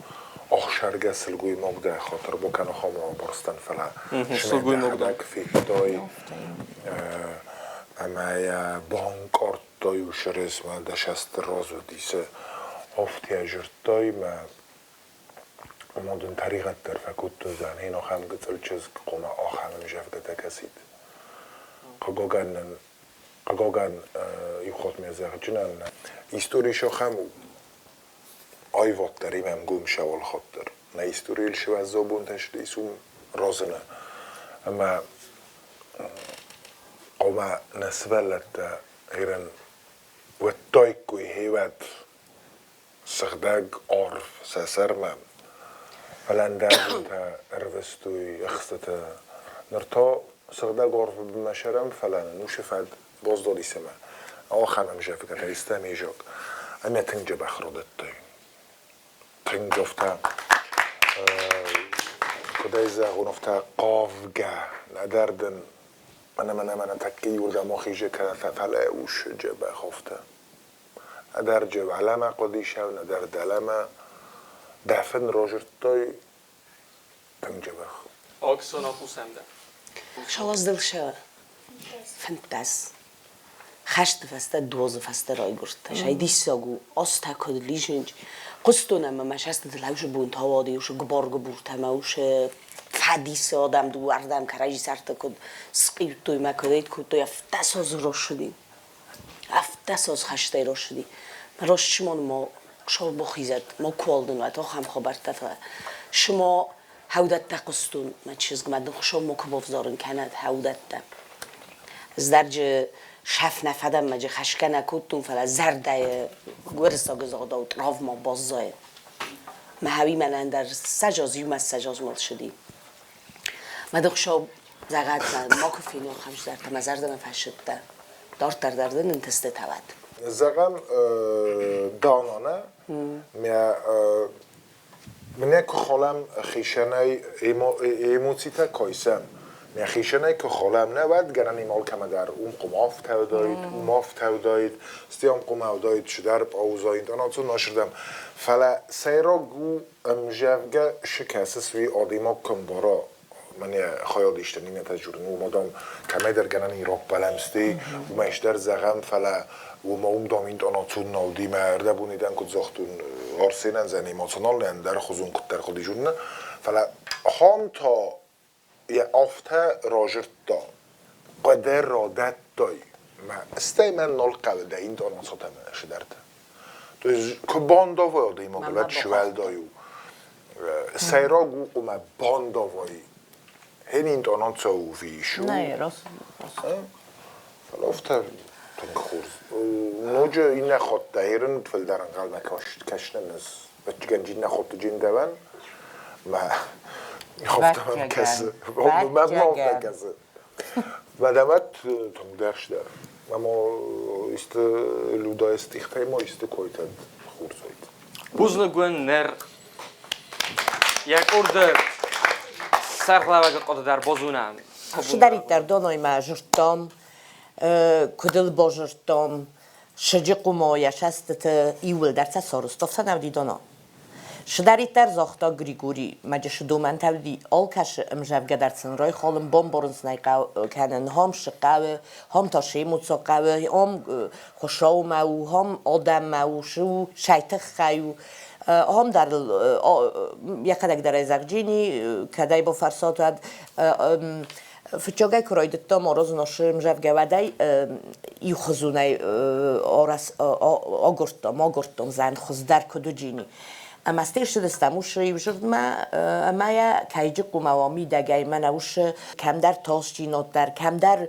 ӕхсаргӕ сылгоймаг дӕ хатыр бакӕн ахӕм абарстӕн, фӕлӕ сылгоймаг федтай ӕмӕ йӕ банкъардтай уыцы мӕ дӕ сӕсты раз уыдис, афтӕ зырдтай мӕ ӕмӕ дын тӕригъӕд дӕр фӕкодтой, зӕгъын, ахӕм гыццыл чызг хъуамӕ ахӕм ӕмзӕвгӕтӕ кӕсид. Хъыгагӕн нын Хъыгагӕн, иу хатт ме зӕгъджынӕн, истори сӕхӕм у. Аивад дӕр имӕ ӕмгом сӕуал хатт дӕр. Нӕ историйыл сывӕззау бонтӕ сдис уым разыны. Ӕмӕ хъуамӕ нӕ сывӕллӕттӕ ирӕн уыдтаиккой хевӕд сыгъдӕг арв сӕ сӕрмӕ. Фӕлӕ ӕндӕр бонтӕ ӕрвыстой ӕхстыты. Ныр та сыгъдӕг арвы бынмӕ сӕрӕм, фӕлӕ нын уыцы фӕд баздадис ӕмӕ ахӕм ӕмзӕвгӕтӕ истӕм изӕг. Ӕмӕ тынг дзӕбӕх радӕттой. Тынг афтӕ, куыд ӕй зӕгъон, афтӕ хъавгӕ, нӕдӕр дын мӕнӕ-мӕнӕ тӕккӕ иуырдӕм ахизы кӕнӕ фӕлӕ усы дзӕбӕх афтӕ. Нӕдӕр уӕлӕмӕ хъуыдисау, нӕдӕр дӕлӕмӕ. Дӕ фын рожырдтой тынг дзӕбӕх. Оксона хъусӕм дӕ. Шалаздылша 15. Хӕсты фӕстӕ дозы фӕстӕ райгуырдтӕ. Сай диссаг у, азтӕ куыд лизынч. Хъуыстон ӕмӕ мӕ сӕстытыл ӕусы бонтӕ ауади, усы гуыбар-гуыбуртӕ ӕмӕ усы фӕдисы адӕм дыууӕрдӕм кӕрӕдзи сӕрты куыд схъиудтой мӕ куыд ӕйт кодтой, афтӕ сӕ дзы росыди. Афтӕ сос хӕстӕй росыди. Росчмон мо шолбохизӕд, мо куолдын уӕд охӕм хабӕрттӕ, фӕлӕ шмо хӕудӕттӕ хъуыстон мӕ чызг мӕ дын хуыцау мо куы бавзарын кӕнӕд хӕудӕттӕ. Здарджы шӕф нӕ фӕдӕн мӕджы хӕсгӕ нӕ кодтон, фӕлӕ зӕрдӕйы уырыссаг ӕгъдау травма баззайы. Мӕ хӕуи мӕнӕн дӕр сӕжоз иумӕ сӕжоз мыл сыди. Мӕ дын хуыцау зӕгъӕд, макуы фенон хӕмсдӕртӕ, мӕ зӕрдӕмӕ фӕсыдтӕ. Дарддӕр дӕр дын ӕнтыстытӕ уӕд. Зӕгъӕм, Данонӕ, мӕ Мӕнӕ куы халӕм хицӕнӕй эмоцитӕ кайсӕм, нӕ хицӕнӕй куы халӕм, нӕ уӕд гӕнӕн им алкӕмӕ дӕр уым хъуамӕ афтӕ уыдаид, уым афтӕ уыдаид, стӕй ам хъуамӕ уыдаид цыдӕр пауза, интонацион нашырдӕм. Фӕлӕ сӕйраг у ӕмзӕвгӕ шы кӕсыс, уый адӕймаг куы ӕмбара, мӕнӕ хайадисты иннӕтӕ дзурын, уым адӕм кӕмӕйдӕр гӕнӕн и раппӕлӕм, стӕй уымӕй дӕр зӕгъӕм, фӕлӕ уымӕ уым дам интонацион нӕ уыди, мӕ ӕрдӕбони дӕн куыд загътон, Арсенӕн зӕн эмоционалнӕй ӕндӕр хуызон куыддӕр хъуыди зонын, фӕлӕ хан та йӕ афтӕ разырдта, хъуыды радӕттай, мӕ стӕй мӕн нал хъӕуы дӕ интонациотӕ мӕ цыдӕртӕ. То есть куы бандавай адӕймагыл, уӕд сывӕлдай у. Сӕйраг у хъуамӕ бандавай. Хен интонаци у ис. Нӕ, раст. Фӕлӕ афтӕ тынг хорз. Ноджы иннӕ хатт ӕрын фылдӕр ӕнхъӕлмӕ кӕсынӕн ӕз ӕвӕццӕгӕн иннӕ хатты джиндӕвӕн мӕ афтӕ мӕм кӕсы. Мӕм афтӕ кӕсы. Мадамат тынгдӕр сдӕр. Мамо исты Людайы стихтӕй ма исты койтӕд хорз уайд. Бузныг уын ныр йӕ къорды сӕргълӕууӕгы хъуыды дӕр базонӕм. Цыдӕриддӕр доноймӕ зыдтам, куыд ыл базыдтам, сыджы къуымойӕ сӕстыты иууылдӕр сӕ сорыстов сӕнӕвди доно. Шыдӕриддӕр загъта Григори, мӕджы шы домӕнтӕ уыди алкӕшы ӕмзӕвгӕ дӕр сын райхалын, бамбарын сын ӕй кӕнын, хам шы хъӕуы, хам та шы эмоци хъӕуы, хам Хуыцаумӕ у, хам адӕммӕ у, шы у, сӕй тыххӕй у. Хам дӕр йӕхӕдӕг дӕр ӕй зӕгъджини, кӕд ӕй бафӕрсат, уӕд фыццагӕй куы райдыдтам аразын ашы ӕмзӕвгӕ, уӕдӕй иухуызонӕй агуырдтам, агуырдтам зӕнхуыздӕр куыд уыджини. Ӕмӕ стӕй ссыдыстӕм уышы иу зырдмӕ ӕмӕ йӕ кӕйджы къумауа мидӕгӕй мӕнӕ уышы кӕмдӕр тасджиноддӕр, кӕмдӕр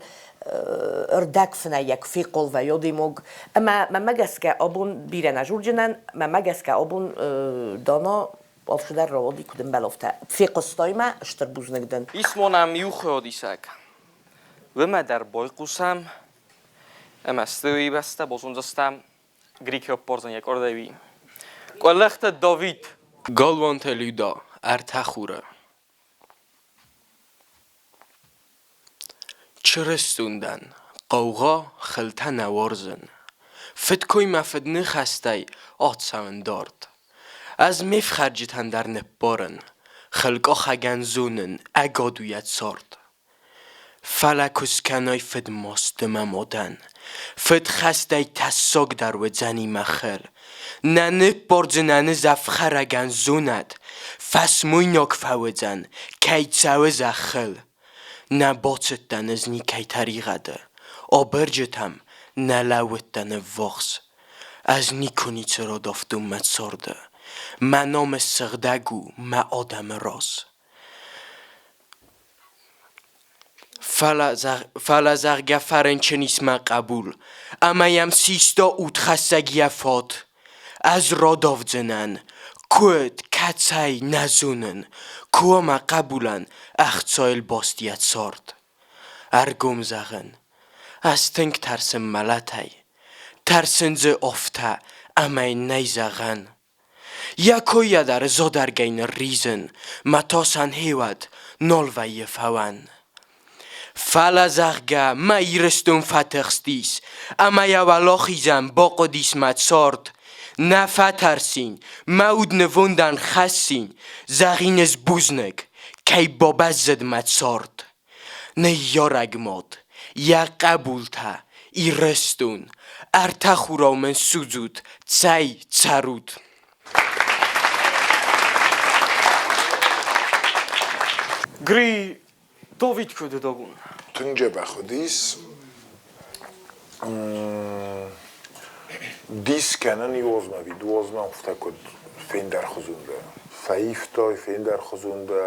ӕрдӕгфынӕйӕ куы фехъал вӕййы адӕймаг. Ӕмӕ мӕнмӕ гӕсгӕ абон бирӕ нӕ зурджынӕн, мӕнмӕ гӕсгӕ абон Дана алцыдӕр рауади куыд ӕмбӕлы, афтӕ. Фехъуыстай мӕ, стыр бузныг дын. Ис ма нӕм иу хиодисӕг. Уымӕ дӕр байхъусӕм ӕмӕ стыр бӕстӕ базондзыстӕм Грики ӕппардзӕн йӕ къордӕй уый. Къуылыхты Давид. Галуантӕ Люда, ӕртӕ хуры. Чырыстон дӕн, хъаугъа, хылтӕ нӕ уарзын. Фыдкой мӕ фыдныхӕстӕй ацӕуын дард. Ӕз ме фхӕрджытӕн дӕр ныббарын, хылкъахӕгӕн зонын ӕгад у йӕ цард. Фӕлӕ куы скӕнай фыдмасты мӕ мадӕн, фыдхӕстӕй тӕссагдӕр уыдзӕни мӕ хыл. Нӕ ныббардзынӕн ӕз ӕфхӕрӕгӕн зонӕд, фӕсмойнаг фӕуыдзӕн, кӕй цӕуы зӕххыл. Нӕ бацыдтӕн ӕз никӕй тӕригъӕды, абырджытӕм нӕ лӕууыдтӕн ӕввахс. Ӕз никуы ницы радавтон мӕ царды, мӕ намыс сыгъдӕг у мӕ адӕмы раз. Фӕлӕ зӕгъгӕ фӕрынчын ис мӕ хъӕбул, ӕмӕ йӕм систа удхӕссӕг йӕ фат. Ӕз радавдзынӕн, куыд, кӕцӕй, нӕ зонын, куы мӕ хъӕбулӕн ӕхцайыл баст йӕ цард. Ӕргом зӕгъын, ӕз тынг тӕрсын мӕлӕтӕй. Тӕрсын дзы афтӕ, ӕмӕ йын нӕй зӕгъӕн. Йӕ койӕ дӕр зодаргӕй нырризын, мӕ тасӕн хеуӕд нал вӕййы фӕуӕн. Фӕлӕ, зӕгъгӕ, мӕ Ирыстон фӕтыхстис, ӕмӕ йӕ уӕлахизӕн бахъуыдис мӕ цард. Нӕ фӕтӕрсин, мӕ уд нывондӕн хӕссин, зӕгъин ӕз бузныг, кӕй бабӕззыд мӕ цард. Ныййарӕг мад, йӕ хъӕбултӕ, Ирыстон, ӕртӕ хурау мын судзут, цӕй, цӕрут! Гри, Давид куыд уыд абон? Тынг дзӕбӕх уыдис. Дис кӕнын иуозмӕ ӕви дуозмӕ, афтӕ куыд фендӕрхуызон дӕ. Фӕивтай, фендӕрхуызон дӕ.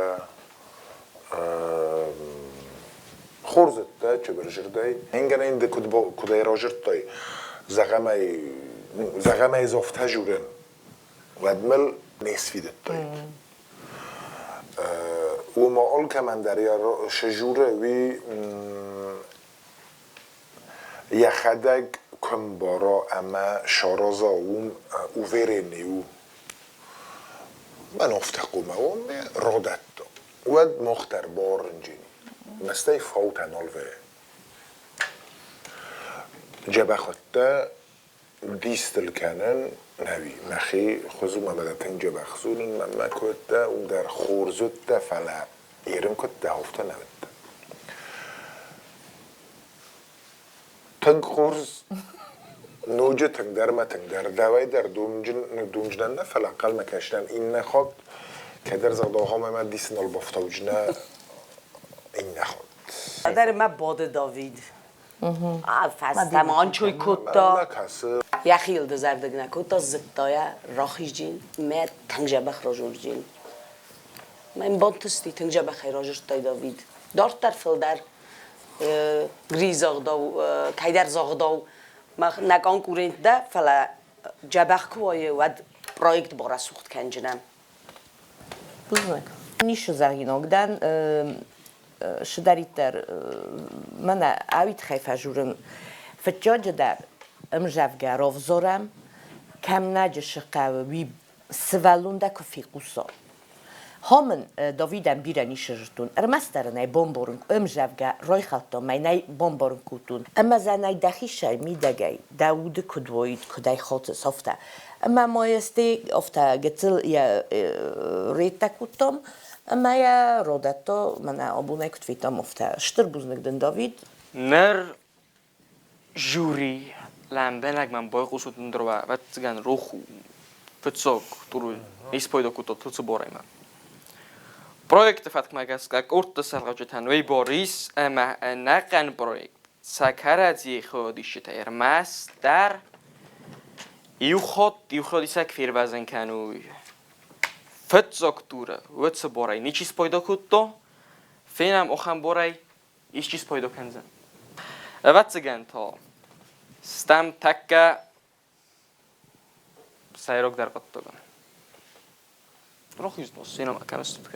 Хорз уыдтӕ чыбырзырдӕй. Ингӕнӕн ды куыд куыдӕй разырдтай, зӕгъӕм ӕй, зӕгъӕм ӕй афтӕ журӕн, уӕд мыл не сфидыдтаид. Уымӕ алкӕмӕн дӕр йӕ сжуры уый йӕхӕдӕг куы мбара ӕмӕ сараза уым уверенный у. Мӕн афтӕ хъуамӕ уон, ме радӕтта. Уӕд мах дӕр барынджын. Мӕстӕй фаутӕ нал вӕййы. Джӕбӕхуӕттӕ дистыл кӕнын нӕуи. Мӕхи хуызы мӕ тынг джӕбӕх зонын, мӕнмӕ кодта, уым дӕр хорз уыдтӕ, фӕлӕ ерын куыдтӕ, афтӕ нӕ уыдтӕ. Тынг хорз, ноджы тынгдӕр мӕ тынгдӕр. Дӕуӕй дӕр домджынӕн нӕ, фӕлӕ ӕнхъӕлмӕ кӕсынӕн иннӕ хатт кӕддӕр зӕгъдахъом ӕмӕ дисы нал бафтауджынӕ иннӕ хатт. Дӕр мӕ боды Давид. Фӕстӕмӕ анчой кодта. Йӕхи дызӕрдыг нӕ кодта, зыдта йӕ рахизджын мӕ тынг дзӕбӕх разурджын. Мӕн бантысти тынг дзӕбӕхӕй разырдтай Давид. Дарддӕр фылдӕр гризагъдау, кӕйдӕр загъдау мах нӕ конкурент дӕ, фӕлӕ дзӕбӕх куы уайы, уӕд проект барӕсугъд кӕнджынӕн. Бузныг. Ницы зӕгъинаг дӕн, цыдӕриддӕр мӕнӕ ауи тыххӕй фӕжурын. Фыццаджыдӕр ӕмзӕвгӕ равзарӕм, кӕм нӕджы цы хъӕуы, уый сывӕллон дӕ куы фехъуса. Хомын Давидӕн бирӕ ницы зыдтон, ӕрмӕстдӕр ын ӕй бомборын ӕмзӕвгӕ райхӕлдтон, мӕнӕй бомборын кодтон. Ӕмӕ зӕнӕй дӕхицӕй мидӕгӕй дӕ уды куыд уоид, куыд ӕй хотыс, афтӕ. Ӕмӕ ма есте афтӕ гыццыл йӕ реттӕ кодтам, ӕмӕ йӕ родӕтта, мӕнӕ абонӕй куыд федтам, афтӕ. Стыр бузныг дын, Давид. Ныр жюри лӕмбынӕг мӕм байхъусут ӕндӕр ӕвӕццӕгӕн рох у фыццаг туры испайда кодта Туцыборӕймӕ. Проекты фӕткмӕ гӕсгӕ къордты сӕргълӕуджытӕн уый бар ис ӕмӕ ӕнӕхъӕн проект сӕ кӕрӕдзийы хайадисджытӕй ӕрмӕстдӕр иу хатт иу хайадисӕг фервӕзын кӕной. Фыццаг туры уыцы барӕй ничи спайда кодта, фенӕм ахӕм барӕй исчи спайда кӕндзӕн. Ӕвӕццӕгӕн та стӕм тӕккӕ сӕйрагдӕр хъуыддагӕн. Рахиз сценамӕ кӕм стут?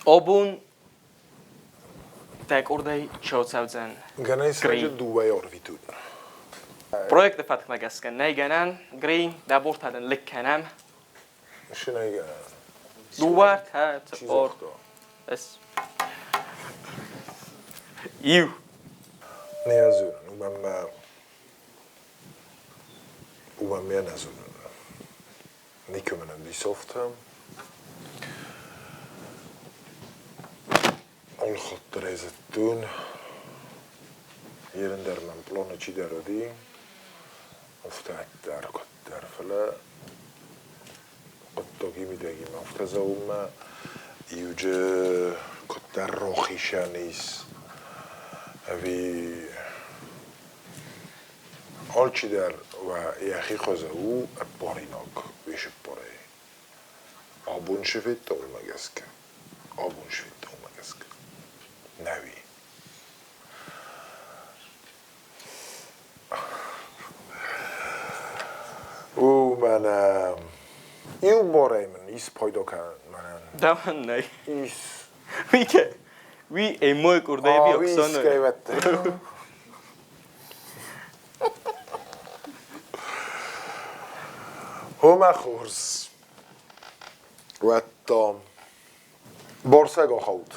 Абон дӕ къордӕй чи ацӕудзӕн? Гӕнӕн ис дыууӕ ӕрвитут. Проекты фӕткмӕ гӕсгӕ нӕй гӕнӕн, Гри, дӕ бортӕ дын лыг кӕнӕм. Шы нӕй гӕнӕн. Дыууӕ, ӕртӕ, цыппор. Эс. Иу. Нӕ зонын, уымӕн мӕ уымӕн мӕ нӕ зонын. Никӕмӕн ӕмбисофтӕ. Алхатт дӕр ӕй зыдтон, ерын дӕр мӕм пъланы чидӕр уыди, афтӕ ӕддӕр куыддӕр, фӕлӕ хъуыддаги мидӕги ма афтӕ дзӕуынмӕ иуджы куыддӕр рохисӕн ис ӕви алчидӕр уӕ йӕхи хуызы у ӕппаринаг уе сыппарӕй. Абон цы федта, уымӕ гӕсгӕ. Абон цы федта, уымӕ гӕсгӕ. Нӕуи. У, мӕнӕ иу барӕй мын ис пайда кӕнӕн мӕнӕн. Дӕуӕн нӕй. Ис. Уый уый эмой курдӕй А, уый искӕй вӕтты. Омӕ хорз. Уӕдта Борсӕг ахауд.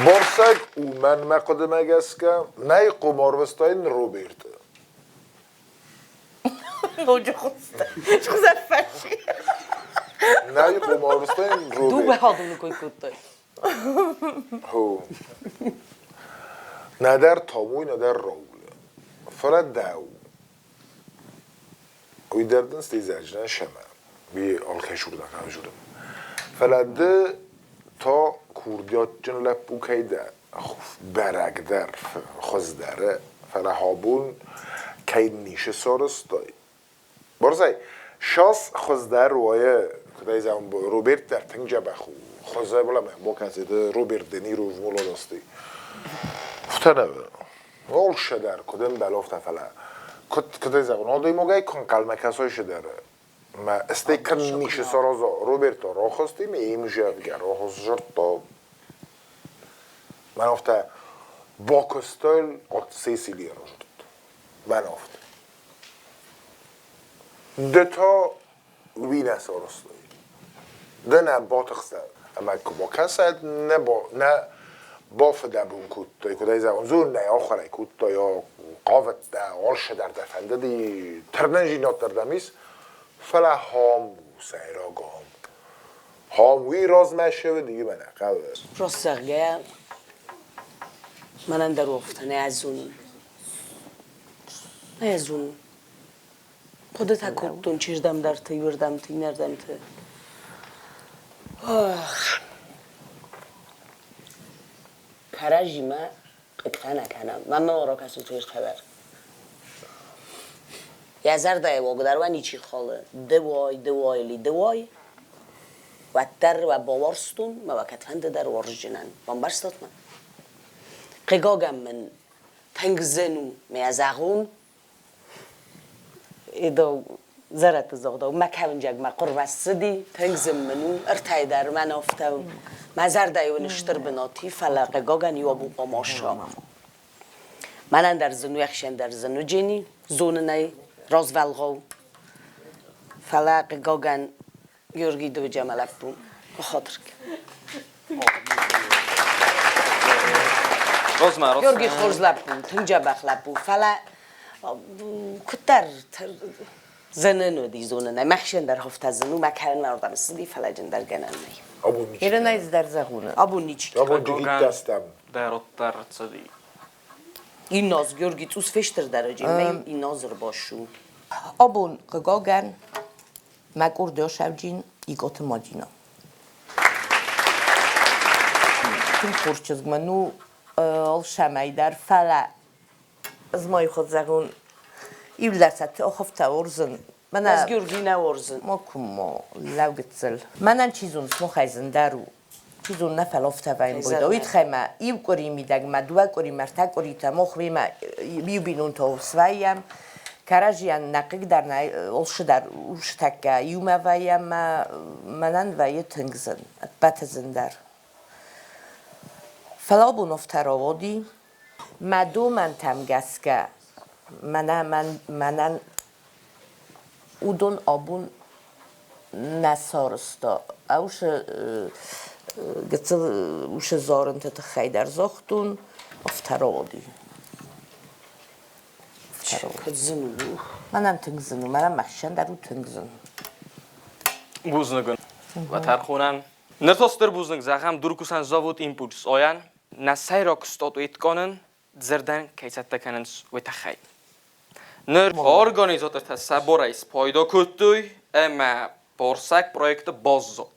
Борсӕг у мӕнмӕ хъуыдымӕ гӕсгӕ нӕй хъумарвыстаин Роберты. Ноджы хуыздӕр. Хуыздӕр фӕци. Нӕй хъумарвыстаин Роберт. Дыууӕ хатты кой кодтай. Хо. Нӕдӕр Томуй, нӕдӕр Раулы. Фӕлӕ дӕу. Уый дӕр дын стейдзӕджынӕн сӕмӕ. Уый алкӕй сурдӕг ӕвзурын. Фӕлӕ ды та курдиатджын лӕппу кӕй дӕ, бӕрӕгдӕр, хуыздӕры, фӕлӕ абон кӕй ницы сарӕзтай. Борзӕй, шас хуыздӕр уайы, куыд ӕй зӕгъын, Роберт дӕр тынг дзӕбӕх у. Хуызӕ буламӕ бакӕсид Роберт Де Ниро в молодости. Афтӕ нӕ Алцыдӕр куыд ӕмбӕлы, афтӕ, фӕлӕ куыд, куыд ӕй зӕгъон, адӕймагӕй куы ӕнхъӕлмӕ кӕсой цыдӕр, мӕ стӕй кӕд ницы сараза, Роберто рахызти ме имзӕвгӕ рахыззырдта. Мӕн афтӕ бакуыстон, от Сесилия разырдта. Мӕн афтӕ. Ды та уый нӕ сарӕзтай. Ды нӕ батыхстӕ ӕмӕ куы бакӕсай, нӕ, нӕ бафыдӕбон кодтай, куыд ӕй зӕгъон, зон нӕ ахуырӕй кодтай, хъавыдтӕ, алцыдӕр дӕ фӕндыди, тырнындзинад дӕр дӕм ис, фӕлӕ хам у сӕйраг ам. Хам уый размӕ ссӕуы, мӕнӕ хъӕуы. Раст зӕгъгӕйӕ, мӕнӕн дӕр афтӕ нӕ зонын. Нӕ зонын. Хъуыдытӕ кодтон чиздӕмдӕрты, иуырдӕмты, иннӕрдӕмты. Кӕрӕдзимӕ хъыгтӕ нӕ кӕнӕм. Мӕнмӕ ракӕсут хабар. Йӕ зӕрдӕйы уаг дӕр уӕ ничи халы. Ды уай, ды уай или ды уай, уӕддӕр уӕ бауарзтон, мӕ уӕ кӕдфӕнды дӕр уарзджынӕн. Бамбӕрстат мӕ? Хъыгагӕн мын тынг зын у мӕ зӕгъон. Иду. Зӕрӕдты зӕгъдау, мӕ кӕуынджаг мӕ хъуырмӕ ссыди, тынг зын мын у, ӕртӕйы дӕр мӕн афтӕ у. Мӕ зӕрдӕйы уын стыр бынат и, фӕлӕ хъыгагӕн иу абон хъуамӕ ссӕуа. Мӕнӕн дӕр зын у, ӕхсӕн дӕр зын у, Дженни, зонын ӕй, развӕлгъау. Фӕлӕ хъыгагӕн Георгий Дывыджамӕ лӕппу, хатыр. Георгий хорз лӕппу, тынг дзӕбӕх лӕппу, фӕлӕ куыддӕр зынын уыди зонынӕй. Мӕхсӕн дӕр хуфтӕ зын у, мӕ кӕрон ардӕм ссыди, фӕлӕ джындӕр гӕнӕн нӕй. Ерынӕй дӕр зӕгъуны. Абон ничи. Абон дывиттӕстӕм. Дӕротдӕр цыди. Инназ Георгий цъус фестырдӕр мӕ инназ ӕрбассу. Абон, хъыгагӕн, мӕ къурдиосӕвджин Икъоты Мадинӕ. Тынг хорз чызг мын у алцӕмӕй дӕр, фӕлӕ ӕз ма иу хатт зӕгъон, иу лӕцӕт охӕвтӕ уарзын. Мӕнӕ Ӕз Георгий нӕ уарзын. Ма лӕугыццыл. Мӕнӕн чи зоны, сымахӕй зындӕр у. Чи зоны, нӕ фӕлофтӕ вӕййын бойда. Уый тыххӕй мӕ иу къуырийы мидӕг мӕ дыууӕ къуыримӕ, ӕртӕ къуыритӕ мохвемӕ иу бинонтӕ свӕййӕм. Кӕрӕдзийӕн нӕ хъыг дӕр нӕ олсы дӕр устӕккӕ иумӕ вӕййӕм мӕ мӕнӕн вӕййы тынг зын, ӕппӕты зындӕр. Фӕлӕ абон офтӕ рауади. Мӕ домӕнтӕм гӕсгӕ мӕнӕ мӕнӕн уыдон абон нӕ сарӕзта. Уыцы гыццыл уыцы зарынты тыххӕй дӕр загътон, афтӕ рауади. Куыд зын у? Мӕнӕн тынг зын у, мӕнӕн мӕхицӕн дӕр у тынг зын. Бузныг ын. Тӕрхонӕн. Ныр та стыр бузныг зӕгъӕм Дуркусӕн завод Импульс ойӕн. Нӕ сӕйраг статуэт кӕнын дзырдӕн кӕй цӕттӕ кӕнынц, уый тыххӕй. Ныр организатортӕ сӕ барӕй спайда кодтой ӕмӕ Борсӕг проекты баззад.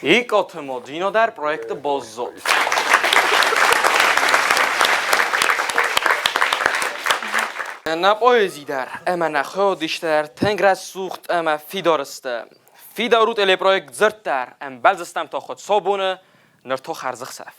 Икъоты Мадина дӕр проекты баззад. Нӕ поэзи дӕр ӕмӕ нӕ хӕдистӕ дӕр тынг рӕсугъд ӕмӕ фидар сты. Фидар у телепроект «Дзырд дӕр» ӕмбӕлдзыстӕм та Хуыцаубоны, ныр та хӕрзӕхсӕв.